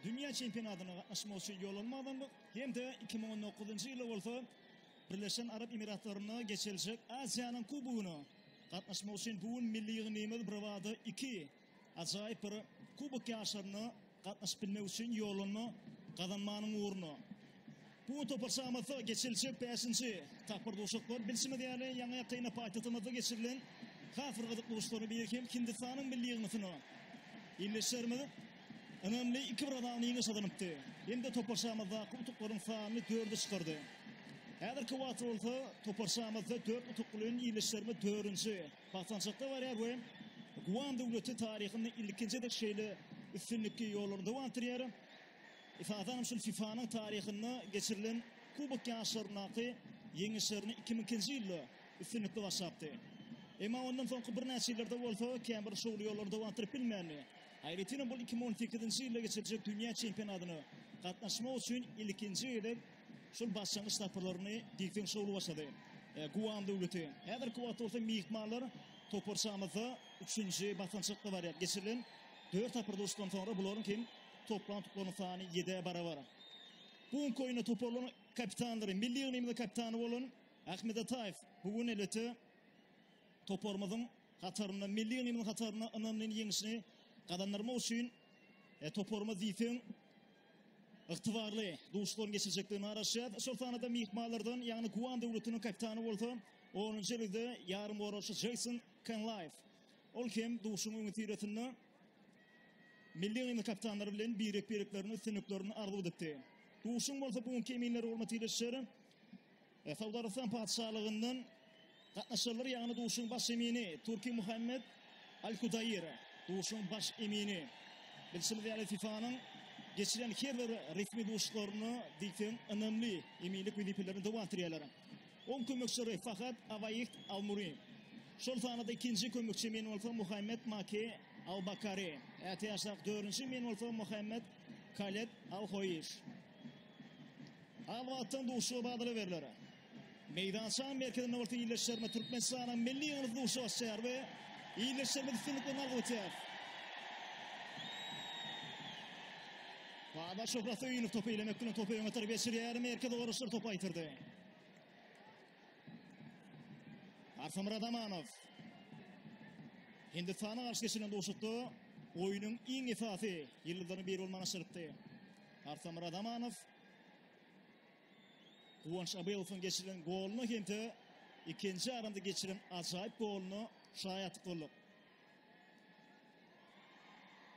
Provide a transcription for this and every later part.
Dünýä çempionatyna gatnaşmak üçin ýollanma gazandyk hem-de 2019-njy ýylda bolsa Birleşen Arap Emiratlarynda geçiriljek Aziýanyň Kubogyna gatnaşmak üçin bu gün milli ýygyndymyz birbada iki ajaýyp bir kubok ýaryşlaryna gatnaşyp bilmek üçin ýollanma gazanmanyň ugrunda. Bu gün toparçamyzda geçiriljek bäşinji tapgyr duşuşyklar bilşimiz ýaly ýaňy-ýakynda paýtagtymyzda geçirilen has bir gyzykly duşuşyklaryň biri hem Hindistanyň milli ýygyndysyna ildeşlerimiz ynamly 2-bir azan ýeňiş gazanypdy hem-de toparçamyzdaky utuklaryň sanyny dörde çykardy. Häzirki wagtda bolsa toparçamyzda dört utuk bilen ildeşlerimiz dördünji basgançakda barýar we Guam döwleti taryhynda ilkinji gezek şeýle üstünlikli ýollaryny dowam etdirýär. Esasan hem şol FIFA-nyň taryhynda geçirilen Kubok ýaryşlaryndaky ýeňişlerini 2002-nji ýylda üstünlikli başlapdy. Emma ondan soňky birnäçe ýyllarda bolsa kän bir şowly ýollaryny dowam etdirip bilmändi. Aýratynam bul 2018-nji ýylda geçiriljek dünýä çempionatyna gatnaşmak üçin ilkinji gezek şol başlangyç tapgyrlaryny diýseň şowly başlady. Guam döwleti. Häzirki wagtda bolsa myhmanlar toparçamyzda üçünji basgançakda barýar. Geçirilen dört tapgyr duşuşykdan soňra bularyň hem Toplan utuklaryň sany ýedä barabar. Bu günki oýunda toparlaryň kapitanlary, milli ýygnymyzyň kapitany bolan Ahmet Ataýew bu gün elbetde toparymyzyň hatarynda, milli ýygnymyzyň hatarynda ynamly ýeňşini gazandyrmak üçin e, toparymyz diýseň ygtybarly duşuşyklaryň geçiljekdigine garaşýar. Şol sanda myhmanlardan, ýagny Guam döwletiniň kapitany bolsa 10-njy ýerde ýarymgoragçy Jeýson Kenlaýew. Ol hem duşuşygyň öňüsyrasynda Milli ýygyndy kapitanlary bilen birek-birekleriniň üstünliklerini arzuw edipdi. Duşuň bolsa bu günki eminleri hormatly ildeşler, Saud Arabystan Patyşalygyndan gatnaşyjylar, ýagny duşuň baş emini Turki Muhammed Al-Hudaýr, duşuň baş emini. Bilşimiz ýaly FIFA-nyň geçiren her bir resmi duşuşyklarynda diýseň ynamly eminlik wezipelerini dowam etdirýärler. Oň kömekçileri Fahad Awaýiht Almuri. Şol sanada ikinji kömekçi emin bolsa Muhammed Maki Al-Bakari. Ätiýaçdaky dördünji emin bolsa Muhammed Khaled Al-Hoýiş. Az wagtdan duşuşyga badalga berler. Meýdançanyň merkezinde bolsa ildeşlerimiz Türkmenistanyň milli ýygyndysy duşuşyga açýar we ildeşlerimiz üstünliklerini arzuw etýär. Baba Şöhrat Söýünow topy eýlemek bilen topy öňe tarap geçirýär. Merkez goragçylar topy aýtyrdy. Arsamyrat Amanow. Hindistana garşy geçirilen duşuşykda oýnuň iň esasy ýyldyzlarynyň biri bolmagy başarypdy. Arsamyrat Amanow Guwanç Abylowyň geçirilen goluna hem-de ikinji ýarymda geçiren ajaýyp goluna şaýatlyk bolduk.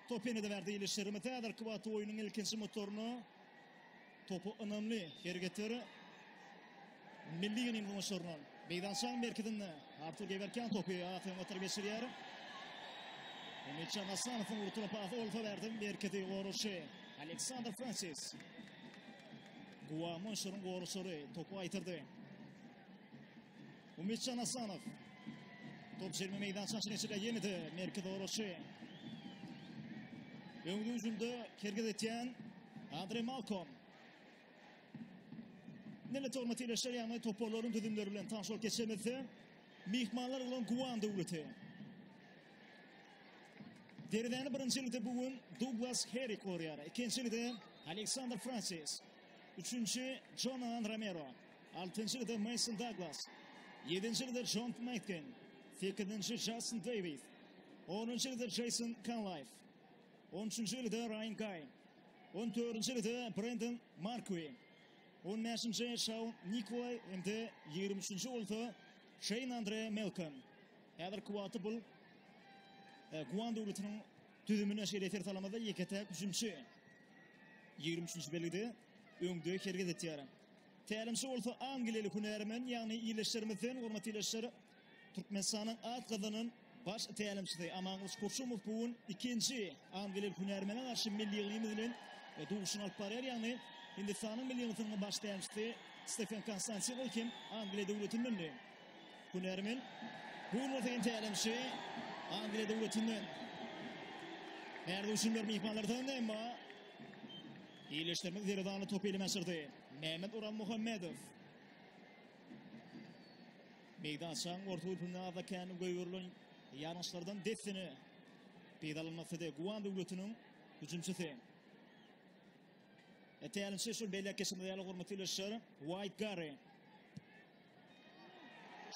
Top ýene-de bärde ildeşlerimiz häzirki wagtda oýnuň ilkinji motoryna topy ynamly hereket milli ýygynyň oýunçylaryndan. Meýdançanyň merkezinde Artur Gewerkýan topy Afiýa motory geçirýär. Umytjan Asanowyň urduran pasy bolsa bärde merkezi goragçy Aleksandr Fransis. Guam oýunçylaryň goragçylary topy gaýtardy. Umytjan Asanow. Top jerime meýdançasynyň içinde ýene-de merkez goragçy. Öňde hüjümde hereket etýän Andre Malcolm. Nele hormatly ildeşler, ýagny toparlaryň düzümleri bilen tanyş bolup geçemizde myhmanlar bolan Guam döwleti. Derwezäni birinji ýerde bu gün Douglas Herrick gorýar. Ikinji ýerde Aleksandr Fransis. Üçünji Jonan Romero. Altynjy ýerde Meýson Daglas. Ýedinji ýerde Jon Metkin. Sekizinji Jastin Deýwis. Onunjy ýerde Jeýson Kanlaýf. On üçünji ýerde Raýan Gaý. On dördünji ýerde Brendon Markwi. On bäşinji Şaun Nikolaý hem-de ýigrimi üçünji bolsa Şeýn Andre Melkom. Häzirki wagtda bu Guan döwletiniň düzümine şeýle ser salamazda ýeke-täk hüjümçi. 23-nji belgide öňde hereket etýär. Tälimçi bolsa angliýaly hünärmen, ýagny ildeşlerimizden hormatly ildeşler, Türkmenistanyň at gazanan baş tälimçisi Amangylyç Gurçumow bu gün ikinji angliýaly hünärmene garşy milli ýygnymyz bilen duşuşyny alyp barýar, ýagny Hindistanyň milli ýygyndysynyň baş tälimçisi Stefen Konstantin ol hem Angliýa döwletindendi. Hünärmen bu gün bolsa hem tälimçi Angliýa döwletinden. Bärde hüjümler myhmanlardan emma ildeşlerimiz derwezany topy elime aşyrdy. Mehmet Orazmuhammedow. Meýdançanyň orta gürpünde azda kän goýberilen ýalňyşlardan dessine peýdalanmak isledi Guam döwletiniň hüjümçisi. Tälimçi şol belläp geçimiz ýaly hormatly ildeşler, White Gary.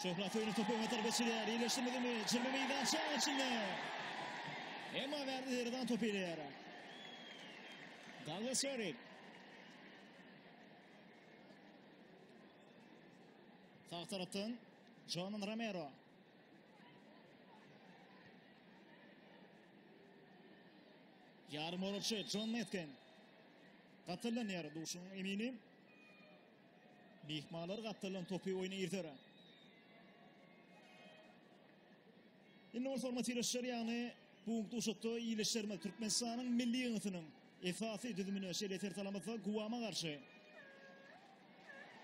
Şöhrat oýny topy öňe tarap geçirýär. Iýleşdirmedimi? Jilme meýdançanyň içinde. Emma bärde Zerdan topy eýleýär. Douglas Eric. Sag tarapdan Jonan Romero. Ýarym goragçy Jon Metken. Gapdaldan duşuň emini. Myhmanlar gapdaldan topy oýna girser. Indi bolsa hormatly ildeşler, ýagny bu duşuşykda ildeşlerimiz Türkmenistanyň milli ýygyndysynyň esasy düzümine şeýle ser salamyzda Guama garşy.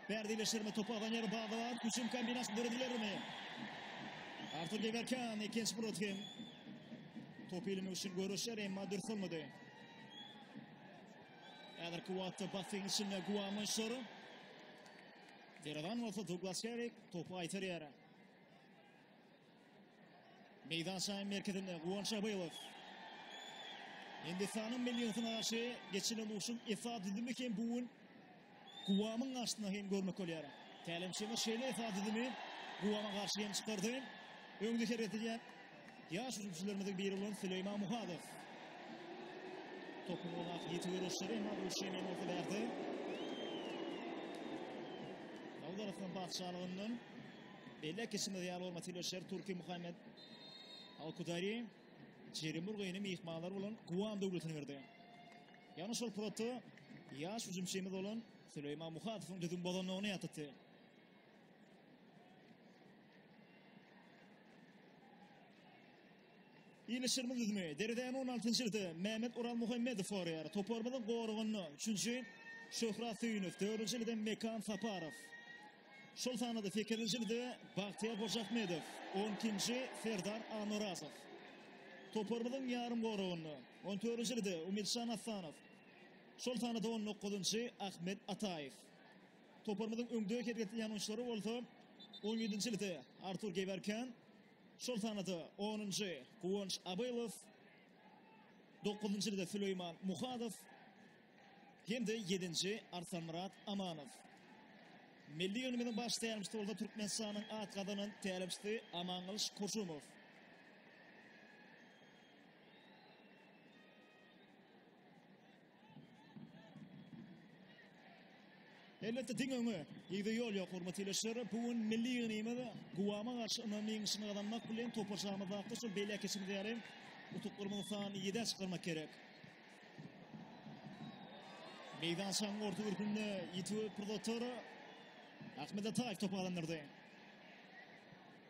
Bärde ildeşlerimiz topy gazanýar, bada-bat hüjüm kombinasiýasy döredilermi? Artur Gewerkän ikinji pursat hem topy ilmek üçin göreşýär, emma dürs bolmady. Häzirki wagtda bassyň içinde Guam oýunçylary. Derezan bolsa Douglas Herrick topy gaýtarýar. Meýdançanyň merkezinde Guwanç Abylow. Hindistanyň milli ýygyndysyna garşy geçirilen duşuşygyň esasy düzümi hem bu gün Guamyň garşysynda hem görmek bolýar. Tälimçimiz şeýle esasy düzümi Guama garşy hem çykardy. Öňde hereket edýän Ýaş hüjümçilerimiziň biri bolan Süleýman Muhadow. Topuň ugrundaky ýiti göreşleri emma duşuşygy men bolsa bärde. Saud Arabystany patyşalygyndan belli geçimiz ýaly hormatly ildeşler Turki Muhammed Al-Kudari Jerim Urgyny myhmanlar bolan Guam döwletine berdi. Ýagny şol pursatda ýaş hüjümçimiz bolan Süleýman Muhadowyň düzüm bozandygyny ýatlatdy. Ýylyşyrymyz düzümi, derezäni on altynjy ýylda Mehmet Orazmuhammedow goraýar. Toparymyzyň goragynda üçünji Şöhrat Söýünow, dördünji ýylda Mekan Saparow. Şol sanda sekizinji ýylda Bagtyýar Hojaahmedow, on ikinji Serdar Annorazow. Toparymyzyň ýarym goragynda on dördünji ýylda Umytjan Asanow, şol sanda on dokuzynjy Ahmet Ataýew. Toparymyzyň öňde hereket edýän oýunçylary bolsa on ýedinji ýylda Artur Gewerkän, şol sanda onunjy Guwanç Abylow, dokuzynjy ýylda Süleýman Muhadow hem-de ýedinji Arslanmyrat Amanow. Milli ýygyndymyzyň baş tälimçisi bolsa Türkmenistanyň at gazanan tälimçisi Amangylyç Koşumow. Elbetde diňe öňe, yza ýol ýok hormatly ildeşler. Bu gün milli ýygnymyz Guama garşy ynamly ýeňişini gazanmak bilen toparçamyzdaky şol beýläk geçimiz ýaly utuklarymyzyň sanyny ýedä çykarmak gerek. Meýdançanyň orta ürkünde ýiti pursatar Ahmet Ataýew topy gazandyrdy.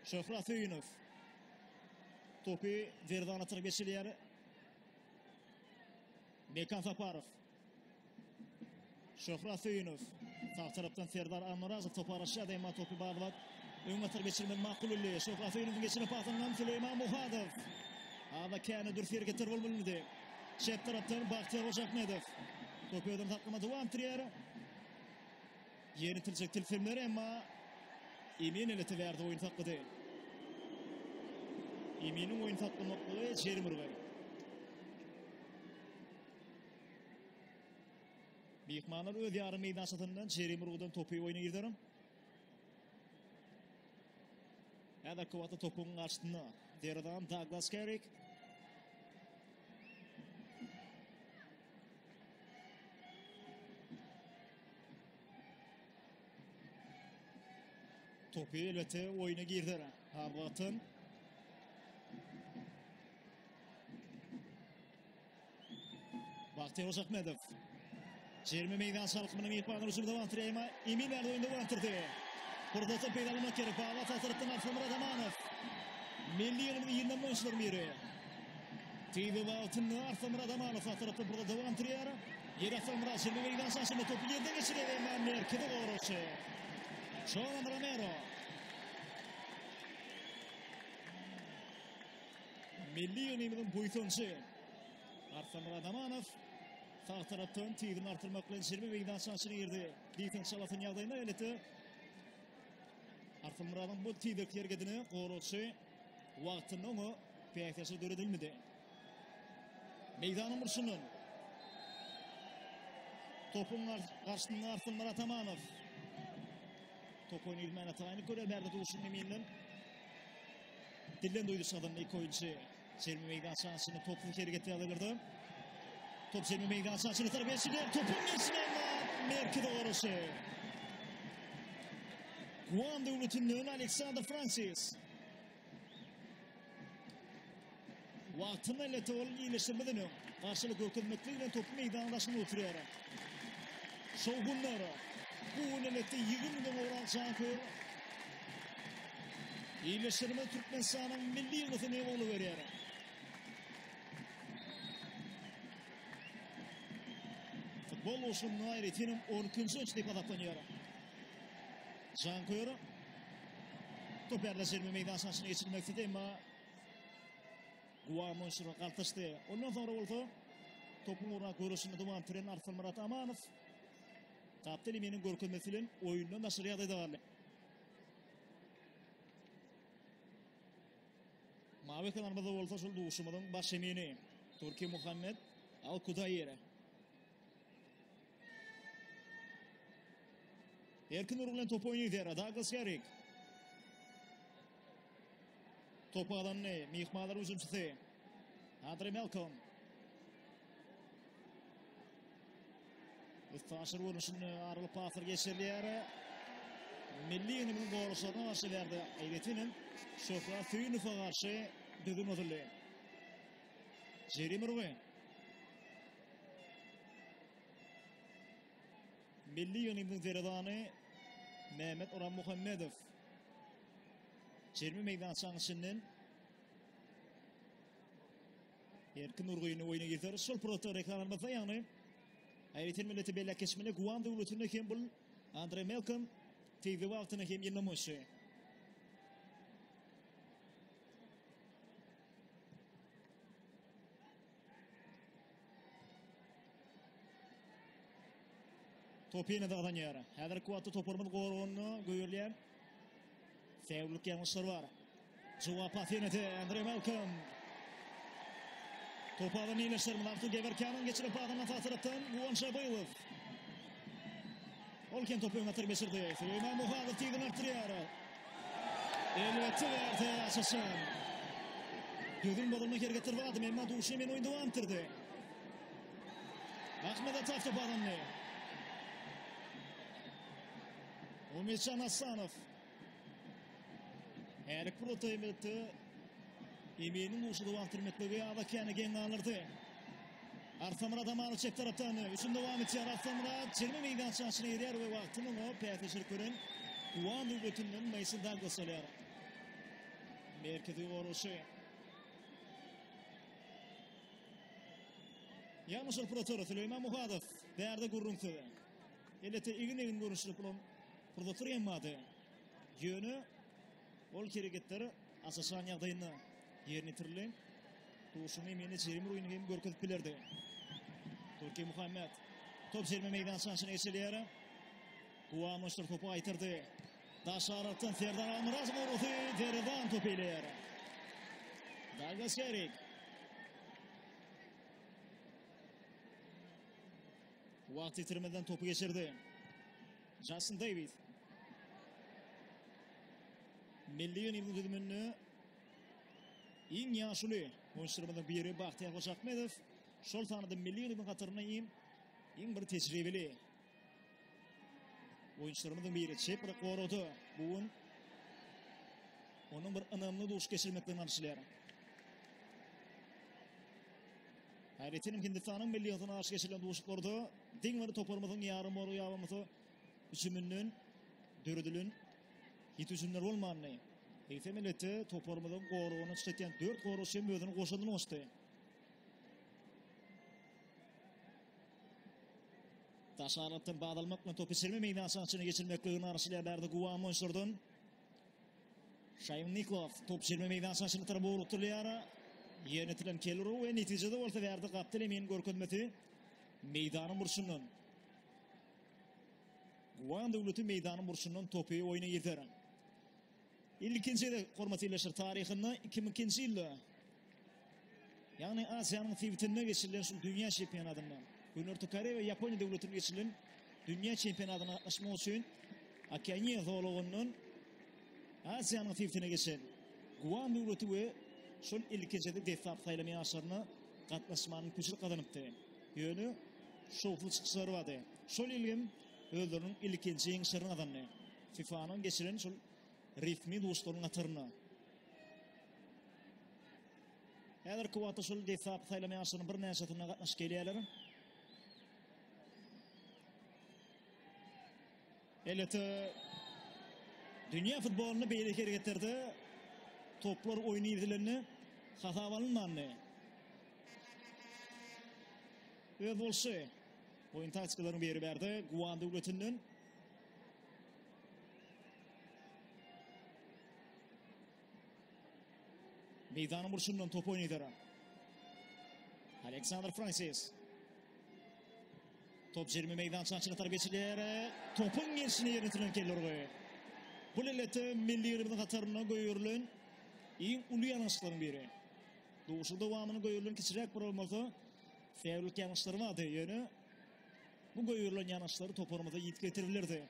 Şöhrat Söýünow topy derwezana tarap geçirýär. Mekan Saparow. Şöhrat Söýünow. Sag tarapdan Serdar Annorazow topa araşýar, emma topy barlap öň atyr geçirmeli makul bildi. Şöhrat Söýünowyň geçiren pasyndan Süleýman Muhadow. Ada käni dürs hereketler bolmalydy. Çep tarapdan Bagtyýar Hojaahmedow. Topy özüne saklama dowam etdirýär. Ýerine ýetiriljek tilsimler emma Emin eleti bärde oýun saklady. Eminiň oýun saklamaklygy jerim urgy. Myhmanlar öz ýarym meýdançasyndan jerim urgudan topy oýna girdiler. Häzirki wagtda topuň garşysynda Derdan Douglas Carrick. Topy elbetde oýuna girdiler. Harwatyn. Bagtyýar Hojaahmedow. Jerime meýdan çalkymynyň myhmanlar üçin dowam etdirýär, emma Emin bärde oýunda dowam etdirdi. Pursatdan peýdalanmak gerek. Baba sag tarapdan Arslanmyrat Amanow. Milli ýygynymyzyň ýyndam oýunçylaryň biri. Tiz wagtynda Arslanmyrat Amanow sag tarapdan pursat dowam etdirýär. Ýeri Arslanmyrat jerime meýdan çalşynda topy ýerden geçirýär, emma merkezi goragçy Joan Romero. Milli ýygnymyzyň buýsanjy Arslanmyrat Amanow sag tarapdan tizini artyrmak bilen jerime meýdançasyna girdi. Diýseň çalasyn ýagdaýynda elbetde Arslanmyradyň bu tizlik herekedine goragçy wagtynda oňa päsgelçilik döredilmedi. Meýdanyň burçundan. Topuň garşysynda Arslanmyrat Amanow. Top oýny girmäne taýynlyk görýär bärde duşun eminden. Dilden duýdy şadan ilk oýunçy. Jermi meýdançanyň topsuz hereket ýagdaýlarda. Top jermi meýdançanyň tarap geçilýär. Topuň geçmegi merkezi goraşy. Guam döwletinden Aleksandr Fransis. Wagtynda elbetde ol iýleşdirmeden öň garşylyk görkezmeklik bilen topy meýdanyň daşynda oturýar. Şowhunlar bu gün elbetde 20 müňden gowrak janköýer iýleşdirme Türkmenistanyň milli ýygyndysyny ogly berýär. Futbol goşunda aýratynam 12-nji oýunçy diýip hasaplanýar. Janköýer top ýerleşdirme meýdançasyna geçirmek isledi, emma Guam oýunçylary galtaşdy. Ondan soňra bolsa topuň ugruna göreşini dowam etdiren Arslanmyrat Amanow gapdal eminiň görkezmesi bilen oýundan daşary ýagdaýda galdy. Mawy kenarymyzda bolsa şol duşumyzyň baş emini Turki Muhammed Al-Kudaýr. Erkin urgy bilen top oýnaýar Douglas Garrick. Top alandy myhmanlar hüjümçisi Andre Malcolm. Üstaşyr görnüşinde aralyk paslar geçirilýär. Milli ýygnymyzyň goragçylaryna garşy berdi. Aýratynam Şöhrat Söýünowa garşy düzgün bozuldy. Jerime urgy. Milli ýygnymyzyň derezany Mehmet Orazmuhammedow. Jerime meýdançanyň içinden Erkin urgyny oýna girder. Şol pursatda reklamamyzda ýagny aýratyn milleti belläp geçmeli Guam döwletinde hem bul Andre Melkom tizli wagtyny hem ýyllamoşy. Top ýene-de gazanýar. Häzirki wagtda toparymyz goragynda göýerilýän säwlik ýalňyşlar bar. Jogap pas ýene-de Andre Malcolm. Top alan ýyleşdirme Artur Gewerkýanyň geçiren pasyndan sag tarapdan Guwan Şabylow. Ol hem topy öňe atyryp geçirdi. Süleýman Muhadow tizini artdyrýar. Elbetde berdi Aşaşan. Düzgün bozulma hereketleri bardy, emma duşa men oýun dowam etdirdi. Ahmet Ataf top alyndy. Umitjan Asanow. Erik Prota elbetde Eminiň duşa dowam etdirmekligi Abakyany geň galdyrdy. Arslanmyrat Amanow çep tarapdan hüjüm dowam etýär. Arslanmyrat jerime meýdançasyna girýär we wagtyny oňa päsgelçilik beren Guan döwletinden Mason Douglas alýar. Merkezi goragçy. Ýalňyş operator Süleýman Muhadow bärde gürrüňsiz. Elbetde egin-egin görnüşli bolan pursatlar hem bardy. Ýöne ol hereketler aşaşan ýagdaýynda ýerine ýetirildi. Duşuň emini Jerimi Ruýny hem görkezip bilerdi. Türkiye Muhammed top jerime meýdançasyna geçilýär. Guwamoşlar topy gaýtardy. Daş aralykdan Serdar Almyrazow urgusy derezan topy eýleýär. Douglas Garrick. Wagt ýitirmeden topy geçirdi. Justin Davis. Milli ýygynyň düzüminde iň ýaşuly oýunçylarymyzyň biri Bagtyýar Hojaahmedow. Şol sanda milli ýygynyň hatarynda iň iň bir tejribeli oýunçylarymyzyň biri çep bir goragda bu gün onuň bir ynamly duş geçirmekden garaşylýar. Aýratyn hem Hindistanyň milli ýygyndysyna garşy geçirilen duşuşyklarda diň bir toparymyzyň ýarym goragy ýa bolmasa hüjüminden döredilen ýiti hüjümler bolmandy. Eýsem elbetde toparymyzyň goragyny çykyş etýän 4 goragçy hem özüniň goşandyny goşdy. Daş aralykdan baz almak bilen topy çirme meýdançanyň içine geçirmekligini garaşylýar bärde Guam oýunçylardan. Şaýyn Nikow top çirme meýdançanyň içine tarap ugrukdyrylýar. Ýerine ýetirilen kel urgy we netijede bolsa bärde gapdal eminiň görkezmesi meýdanyň burçundan. Guam döwleti meýdanyň burçundan topy oýna girder. Ilkinji gezek hormatly ildeşler taryhynda 2002-nji ýylda ýagny Aziýanyň sebitinde geçirilen şu dünýä çempionatynda. Günorta Koreýa we Ýaponiýa döwletinde geçirilen dünýä çempionatyna gatnaşmak üçin Okeaniýa zolagyndan Aziýanyň sebitine geçen Guam döwleti we şol ilkinji deslap saýlama ýaryşlaryna gatnaşmaga mümkinçilik gazanypdy. Ýöne şowsuz çykyşlary bardy. Şol ýyl hem özleriniň ilkinji ýeňişlerini gazandy. FIFA-nyň geçiren şol resmi duşuşyklarynyň hatarynda. Häzirki wagtda şol deslapky saýlama ýaryşlarynyň birnäçesine gatnaşyp gelýärler. Elbetde dünýä futbolynda beýle hereketlerde toplar oýun ýitilende hasap alynmandy. Öz bolşy oýun taktikalarynyň biri bärde Guan döwletinden. Meýdanyň burçundan top oýnaýar. Aleksandr Fransis. Top jerime meýdançasyna tarap geçilýär. Topuň gelşine ýerine ýetirilen kelle urgy. Bu elbetde milli ýygynyň hatarynda goýberilen iň uly ýalňyşlyklaryň biri. Duşuşyk dowamynda goýberilen kiçiräk bir bolmasa, säwlik ýalňyşlary bardy. Ýöne bu goýberilen ýalňyşlary toparymyza ýitgi getiribilerdi.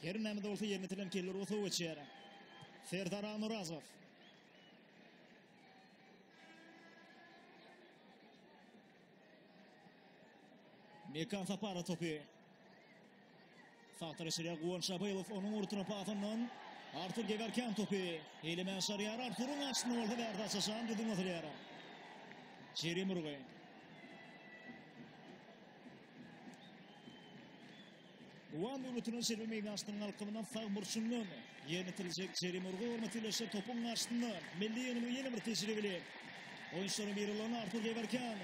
Her näme-de bolsa ýerine ýetirilen kelle urgy sow geçýär. Serdar Agnorazow. Mekan Saparow topy. Sag tarapa geçirýär Guwanç Abylow onuň urtuna pasyndan Artur Gewerkän topy eýlemän çykarýar. Arturyň garşysyna bolsa bärde açaşan düzüm basylýar. Jerim urgy. Guwan döwletiniň şerbi meýdançasynyň alkymyndan sag burçundan ýerine ýetiriljek jerime urgy hormatly ildeşler topuň garşysynda milli ýygynyň ýene bir tejribeli oýunçylaryň biri bolan Artur Gewerkän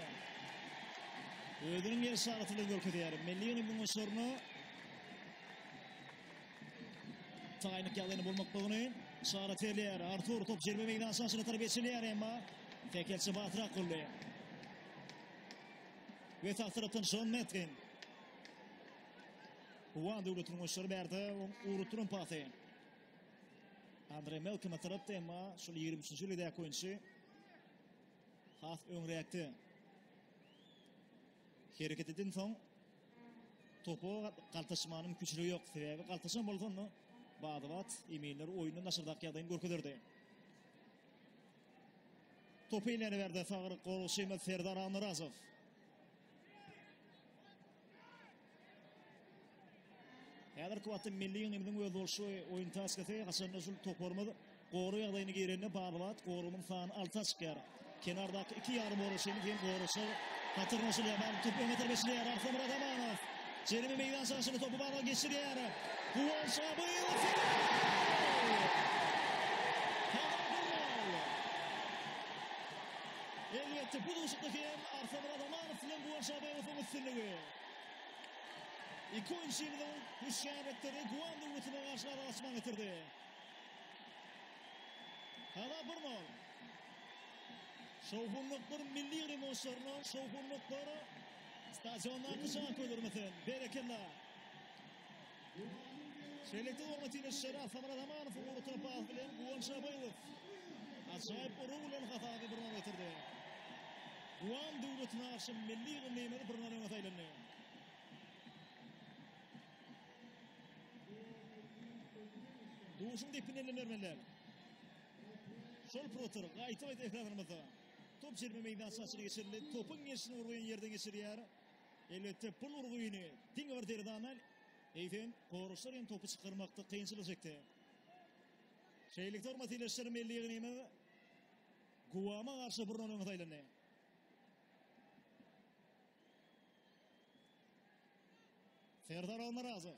özüniň ýer şaraty bilen görkezýär. Milli ýygynyň oýunçylaryna taýynlyk ýagdaýyny bolmaklygyny yşarat berýär. Artur top jerime meýdançasyna tarap geçilýär emma tekelçi batrak boldy. We sag tarapdan Jon Metgin. Guwan döwletiniň oýunçylary bärde oň ugrukdyran pasy. Andre Melkime tarapda emma şol 23-nji ýyldäki oýunçy has öňräkde hereket eden soň topa galtaşmanyň mümkinçiligi ýok. Sebäbi galtaşan bolsa onda bada-bat eminler oýundan daşardaky ýagdaýyny görkezerdi. Topy ileri berdi sag goragçymyz Serdar Agnyrazow. Häzirki wagtda milli ýygnymyzyň özboluşly oýun taktikasy haçanda şul toparymyz gorag ýagdaýyna girende bada-bat goragyň sany alta çykýar. Kenardaky iki ýarym goragçymyz hem goragçylar hataryna goşulýar. Bal top öňe tarap geçirýär. Arslanmyrat Amanow. Jerime meýdançasyna topy bala geçirýär. Guwanç Abyýew. Elbetde bu duşuşykda hem Arslanmyrat Amanow bilen Guwanç Abyýewiň üstünligi. Iki oýunçymyzyň hüşgärlikleri Guam döwletine garşy aralaşma getirdi. Hala bir nol. Şowhunlyklar milli ýygynyň oýunçylaryna, şowhunlyklar stadiondaky janköýerlerimize. Berekella. Şeýlelikde hormatly ildeşler, Atamyrat Amanowyň urutan pasy bilen Guwanç Abyýew ajaýyp urgy bilen hasaby bir nol getirdi. Guam döwletine garşy milli ýygyndymyz bir nol öňe saýlandy. Duşuň depini elden bermeliler. Şol pursatlar gaýta-gaýta ekranlarymyzda top jerime meýdançasyna geçirildi. Topuň gelşini urgyny ýerden geçirýär. Elbetde bu urgyny diňe bir derwezan däl, eýsem goragçylar hem topy çykarmakda kynçylyk çekdi. Şeýlelikde hormatly ildeşler milli ýygynymyz Guama garşy bir nol öňe saýlandy. Serdar Almyrazow.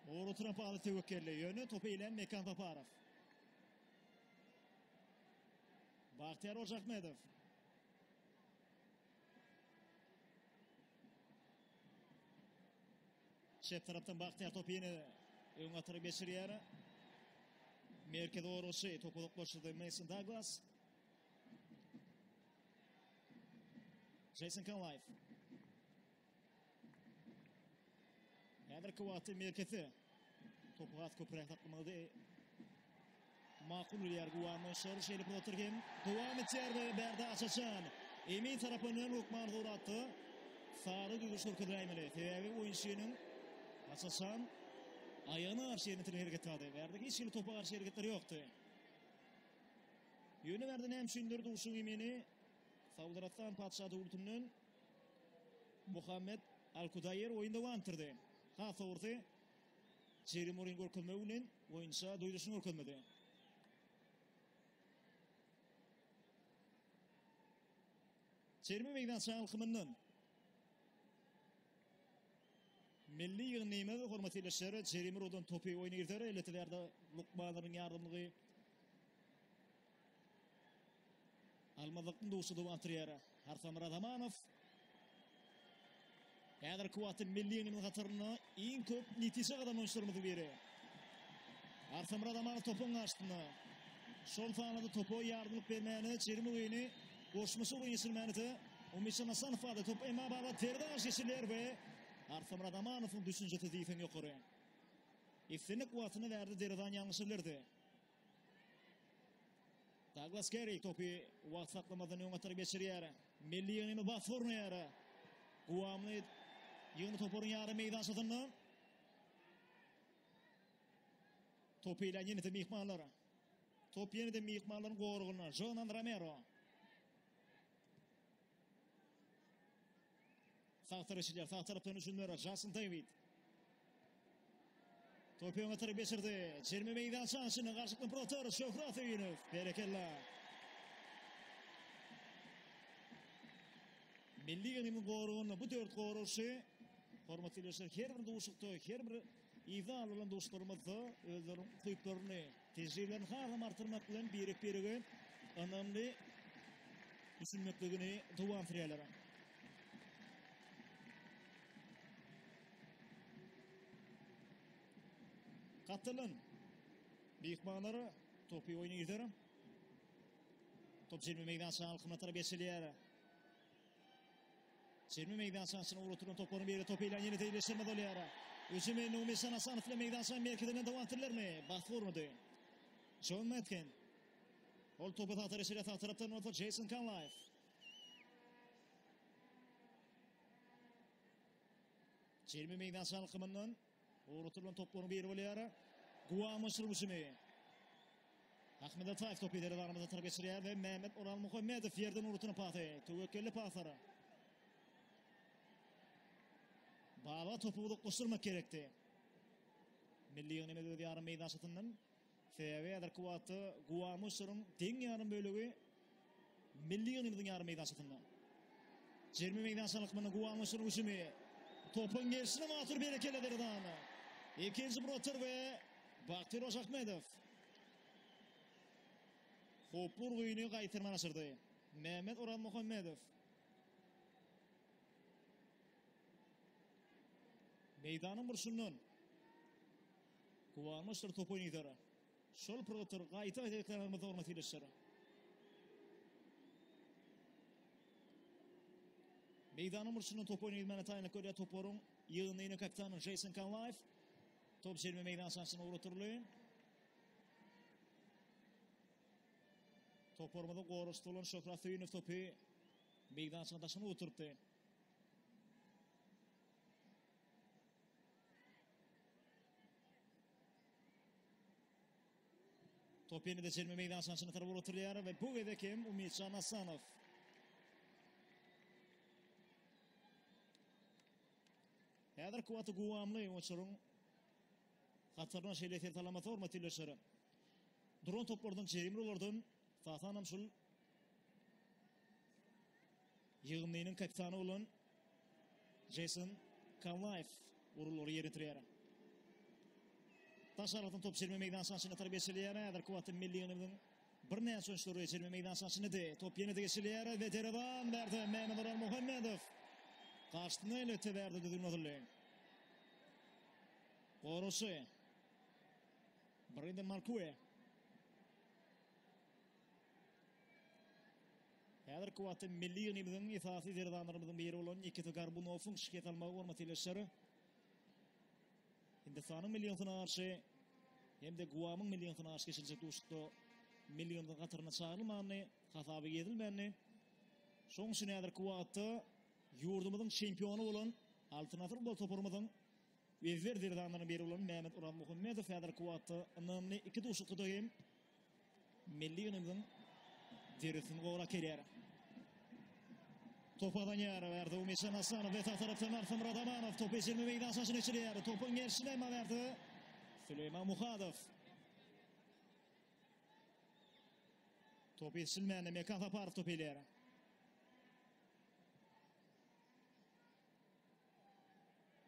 Uğur oturan paly töwekgelli. Ýöne topy eýlän Mekan Saparow. Bagtyýar Hojaahmedow. Çep tarapdan Bagtyýar topy ýene öň atyra geçirýär. Merkez goragçy topy uzaklaşdyrdy Mason Douglas. Jason Kalaýew. Häzirki wagtda merkezi topy has köpräk saklamagy makul bilýär Guwanmaşlar. Şeýle pursatlar hem dowam etýär we bärde aç-açan. Emin tarapyndan hökman suratda sary duýduryş görkeziläýmeli. Sebäbi oýunçynyň aç-açan aýagyna garşy ýerine ýetiren hereket bardy. Bärde hiç hili topa garşy hereketler ýokdy. Ýöne bärde näme üçindir duşuşygyň emini Saud Arabystan Patyşa döwletinden Muhammed Al-Kudaýer oýun dowam etdirdi. Has dogrusy, Jerry Moryň görkezmegi bilen oýunça duýduryşyny görkezmedi. Jerime meýdança alkymyndan Milli ýygyndymyz hormatly ildeşler Jeremy Rodon topy oýna girder. Elbetde bu ýerde lukmanlaryň ýardamlygy Almazlykdan duşy dowam etdirýär. Arsamyrat Amanow häzirki wagtda milli ýygynyň hatarynda iň köp netije gazanan oýunçylarymyzyň biri. Arsamyrat Amanow topuň garşysynda. Şol sanda topa ýardamlyk bermäne Jerim Ugyny goşmaça urgy geçirmäne-de Umytjan Hasanow bardy. Top emma baba derweze garşy geçirilýär we Arsamyrat Amanowyň düşünjesi diýseň ýokary. Islendik wagtynda bärde derwezan ýalňyşa bilerdi. Douglas Kerry topy wagt saklamazdan öňe tarap geçirýär. Milli ýygynyny basgy gurnaýar. Guamly ýygyny toparyň ýarym meýdançasynda. Topy ile ýene-de myhmanlar. Top ýene-de myhmanlaryň goragynda. Jonan Romero. Sag tarap geçilýär. Sag tarapdan hüjümler Jason David. Topy öňe tarap geçirdi. Jerime meýdança içinde garşylykly protor Şöhrat Öýünow. Berekella. Milli ýygynyň goragynda bu dört goragçy hormatly ildeşler her bir duşuşykda, her bir yzda alylan duşuşyklarymyzda özleriniň ukyplaryny, tejribelerini hasam artdyrmak bilen birek-birege ynamly düşünmekligini dowam etdirýärler. Gapdaldan myhmanlar topy oýna girder. Top jerime meýdança alkymyna tarap geçirilýär. Jerime meýdançasyna ugradylan toplaryň biri topy ile ýene-de iyileşdirme bolýar. Hüjümi Numeşan Hasanow bilen meýdançanyň merkezinden dowam etdirilermi? Basgy urmady. John Metkin. Ol topy sag tarap geçirýär, sag tarapdan bolsa Jason Kanlaýew. Jerime meýdança alkymyndan ugradylan toplaryň biri bolýar. Guam uçuryp hüjümi. Ahmet Ataýew topy derwezamyza tarap geçirýär we Mehmet Oralmuhammedow ýerden ugradylan pasy. Töwekgelli paslar. Baba topy uzaklaşdyrmak gerekdi. Milli ýygnymyz öz ýarym meýdançasyndan Sebäbi häzirki wagtda Guamusuryň deň ýarym bölegi milli ýygnymyzyň ýarym meýdançasynda. Jerime meýdançalykmynda Guamusuryň hüjümi. Topuň gelşine Matur berekella Derdan. Ikinji broter we Bagtyr Hojaahmedow. Howply urgyny gaýtarman aşyrdy. Mehmet Orazmuhammedow. Meýdanyň burçundan Guwanmaçdyr top oýnaýar. Şol purgatdyr gaýta-gaýta ekranlarymyzda hormatly ildeşler. Meýdanyň burçundan top oýnaýmaga taýynlyk görýär toparyň ýygyndynyň kapitany Jason Kanlaýew. Top jerime meýdançasyna ugratyldy. Toparymyzyň goragçysy bolan Şöhrat Söýünow topy meýdançanyň daşyna oturtdy. Top ýene-de jerime meýdançasyna tarap ugrutylýar we bu gezek hem Umytjan Asanow. Häzirki wagtda guwamly oýunçylaryň hataryna şeýle ser salamasy hormatly ildeşler. Duran toplardan, jerime urlardan esasanam şul Ýygyndynyň kapitany bolan Jason Kallaýew urulary ýerine ýetirýär. Daş aradan top jerime meýdançasyna tarap geçirilýär. Häzirki wagtda milli ýygyndymyzyň birnäçe oýunçylary jerime meýdançasynda. Top ýene-de geçirilýär we derwezeban bärde Mämmet Muhammedow. Garşysyna elbetde bärde düzgün bozuldy. Goragçy Brenden Markue. Häzirki wagtda milli ýygnymyzyň esasy derwezanlarymyzyň biri bolan Nikita Gorbunowyň şikes almagy hormatly ildeşler. Hindistanyň milli ýygyndysyna garşy hem-de Guamyň milli ýygyndysyna garşy geçiriljek duşuşykda milli ýygyndynyň hataryna çagyrylmandy, hasaba girizilmändi. Şonuň üçin häzirki wagtda ýurdumyzyň çempiony bolan Altyn asyr futbol toparymyzyň ezber derwezanlarynyň biri bolan Mehmet Orazmuhammedow häzirki wagtda ynamly iki duşuşykda hem milli ýygnymyzyň derisini gorap gelýär. Top gazanýar. Bärde Umeşan Hasanow we sag tarapdan Arsymyrat Amanow topy ejirme meýdançasyna geçirýär. Topuň gelşine emma bärde Süleýman Muhadow. Top ýetişilmände Mekan Saparow top elýär.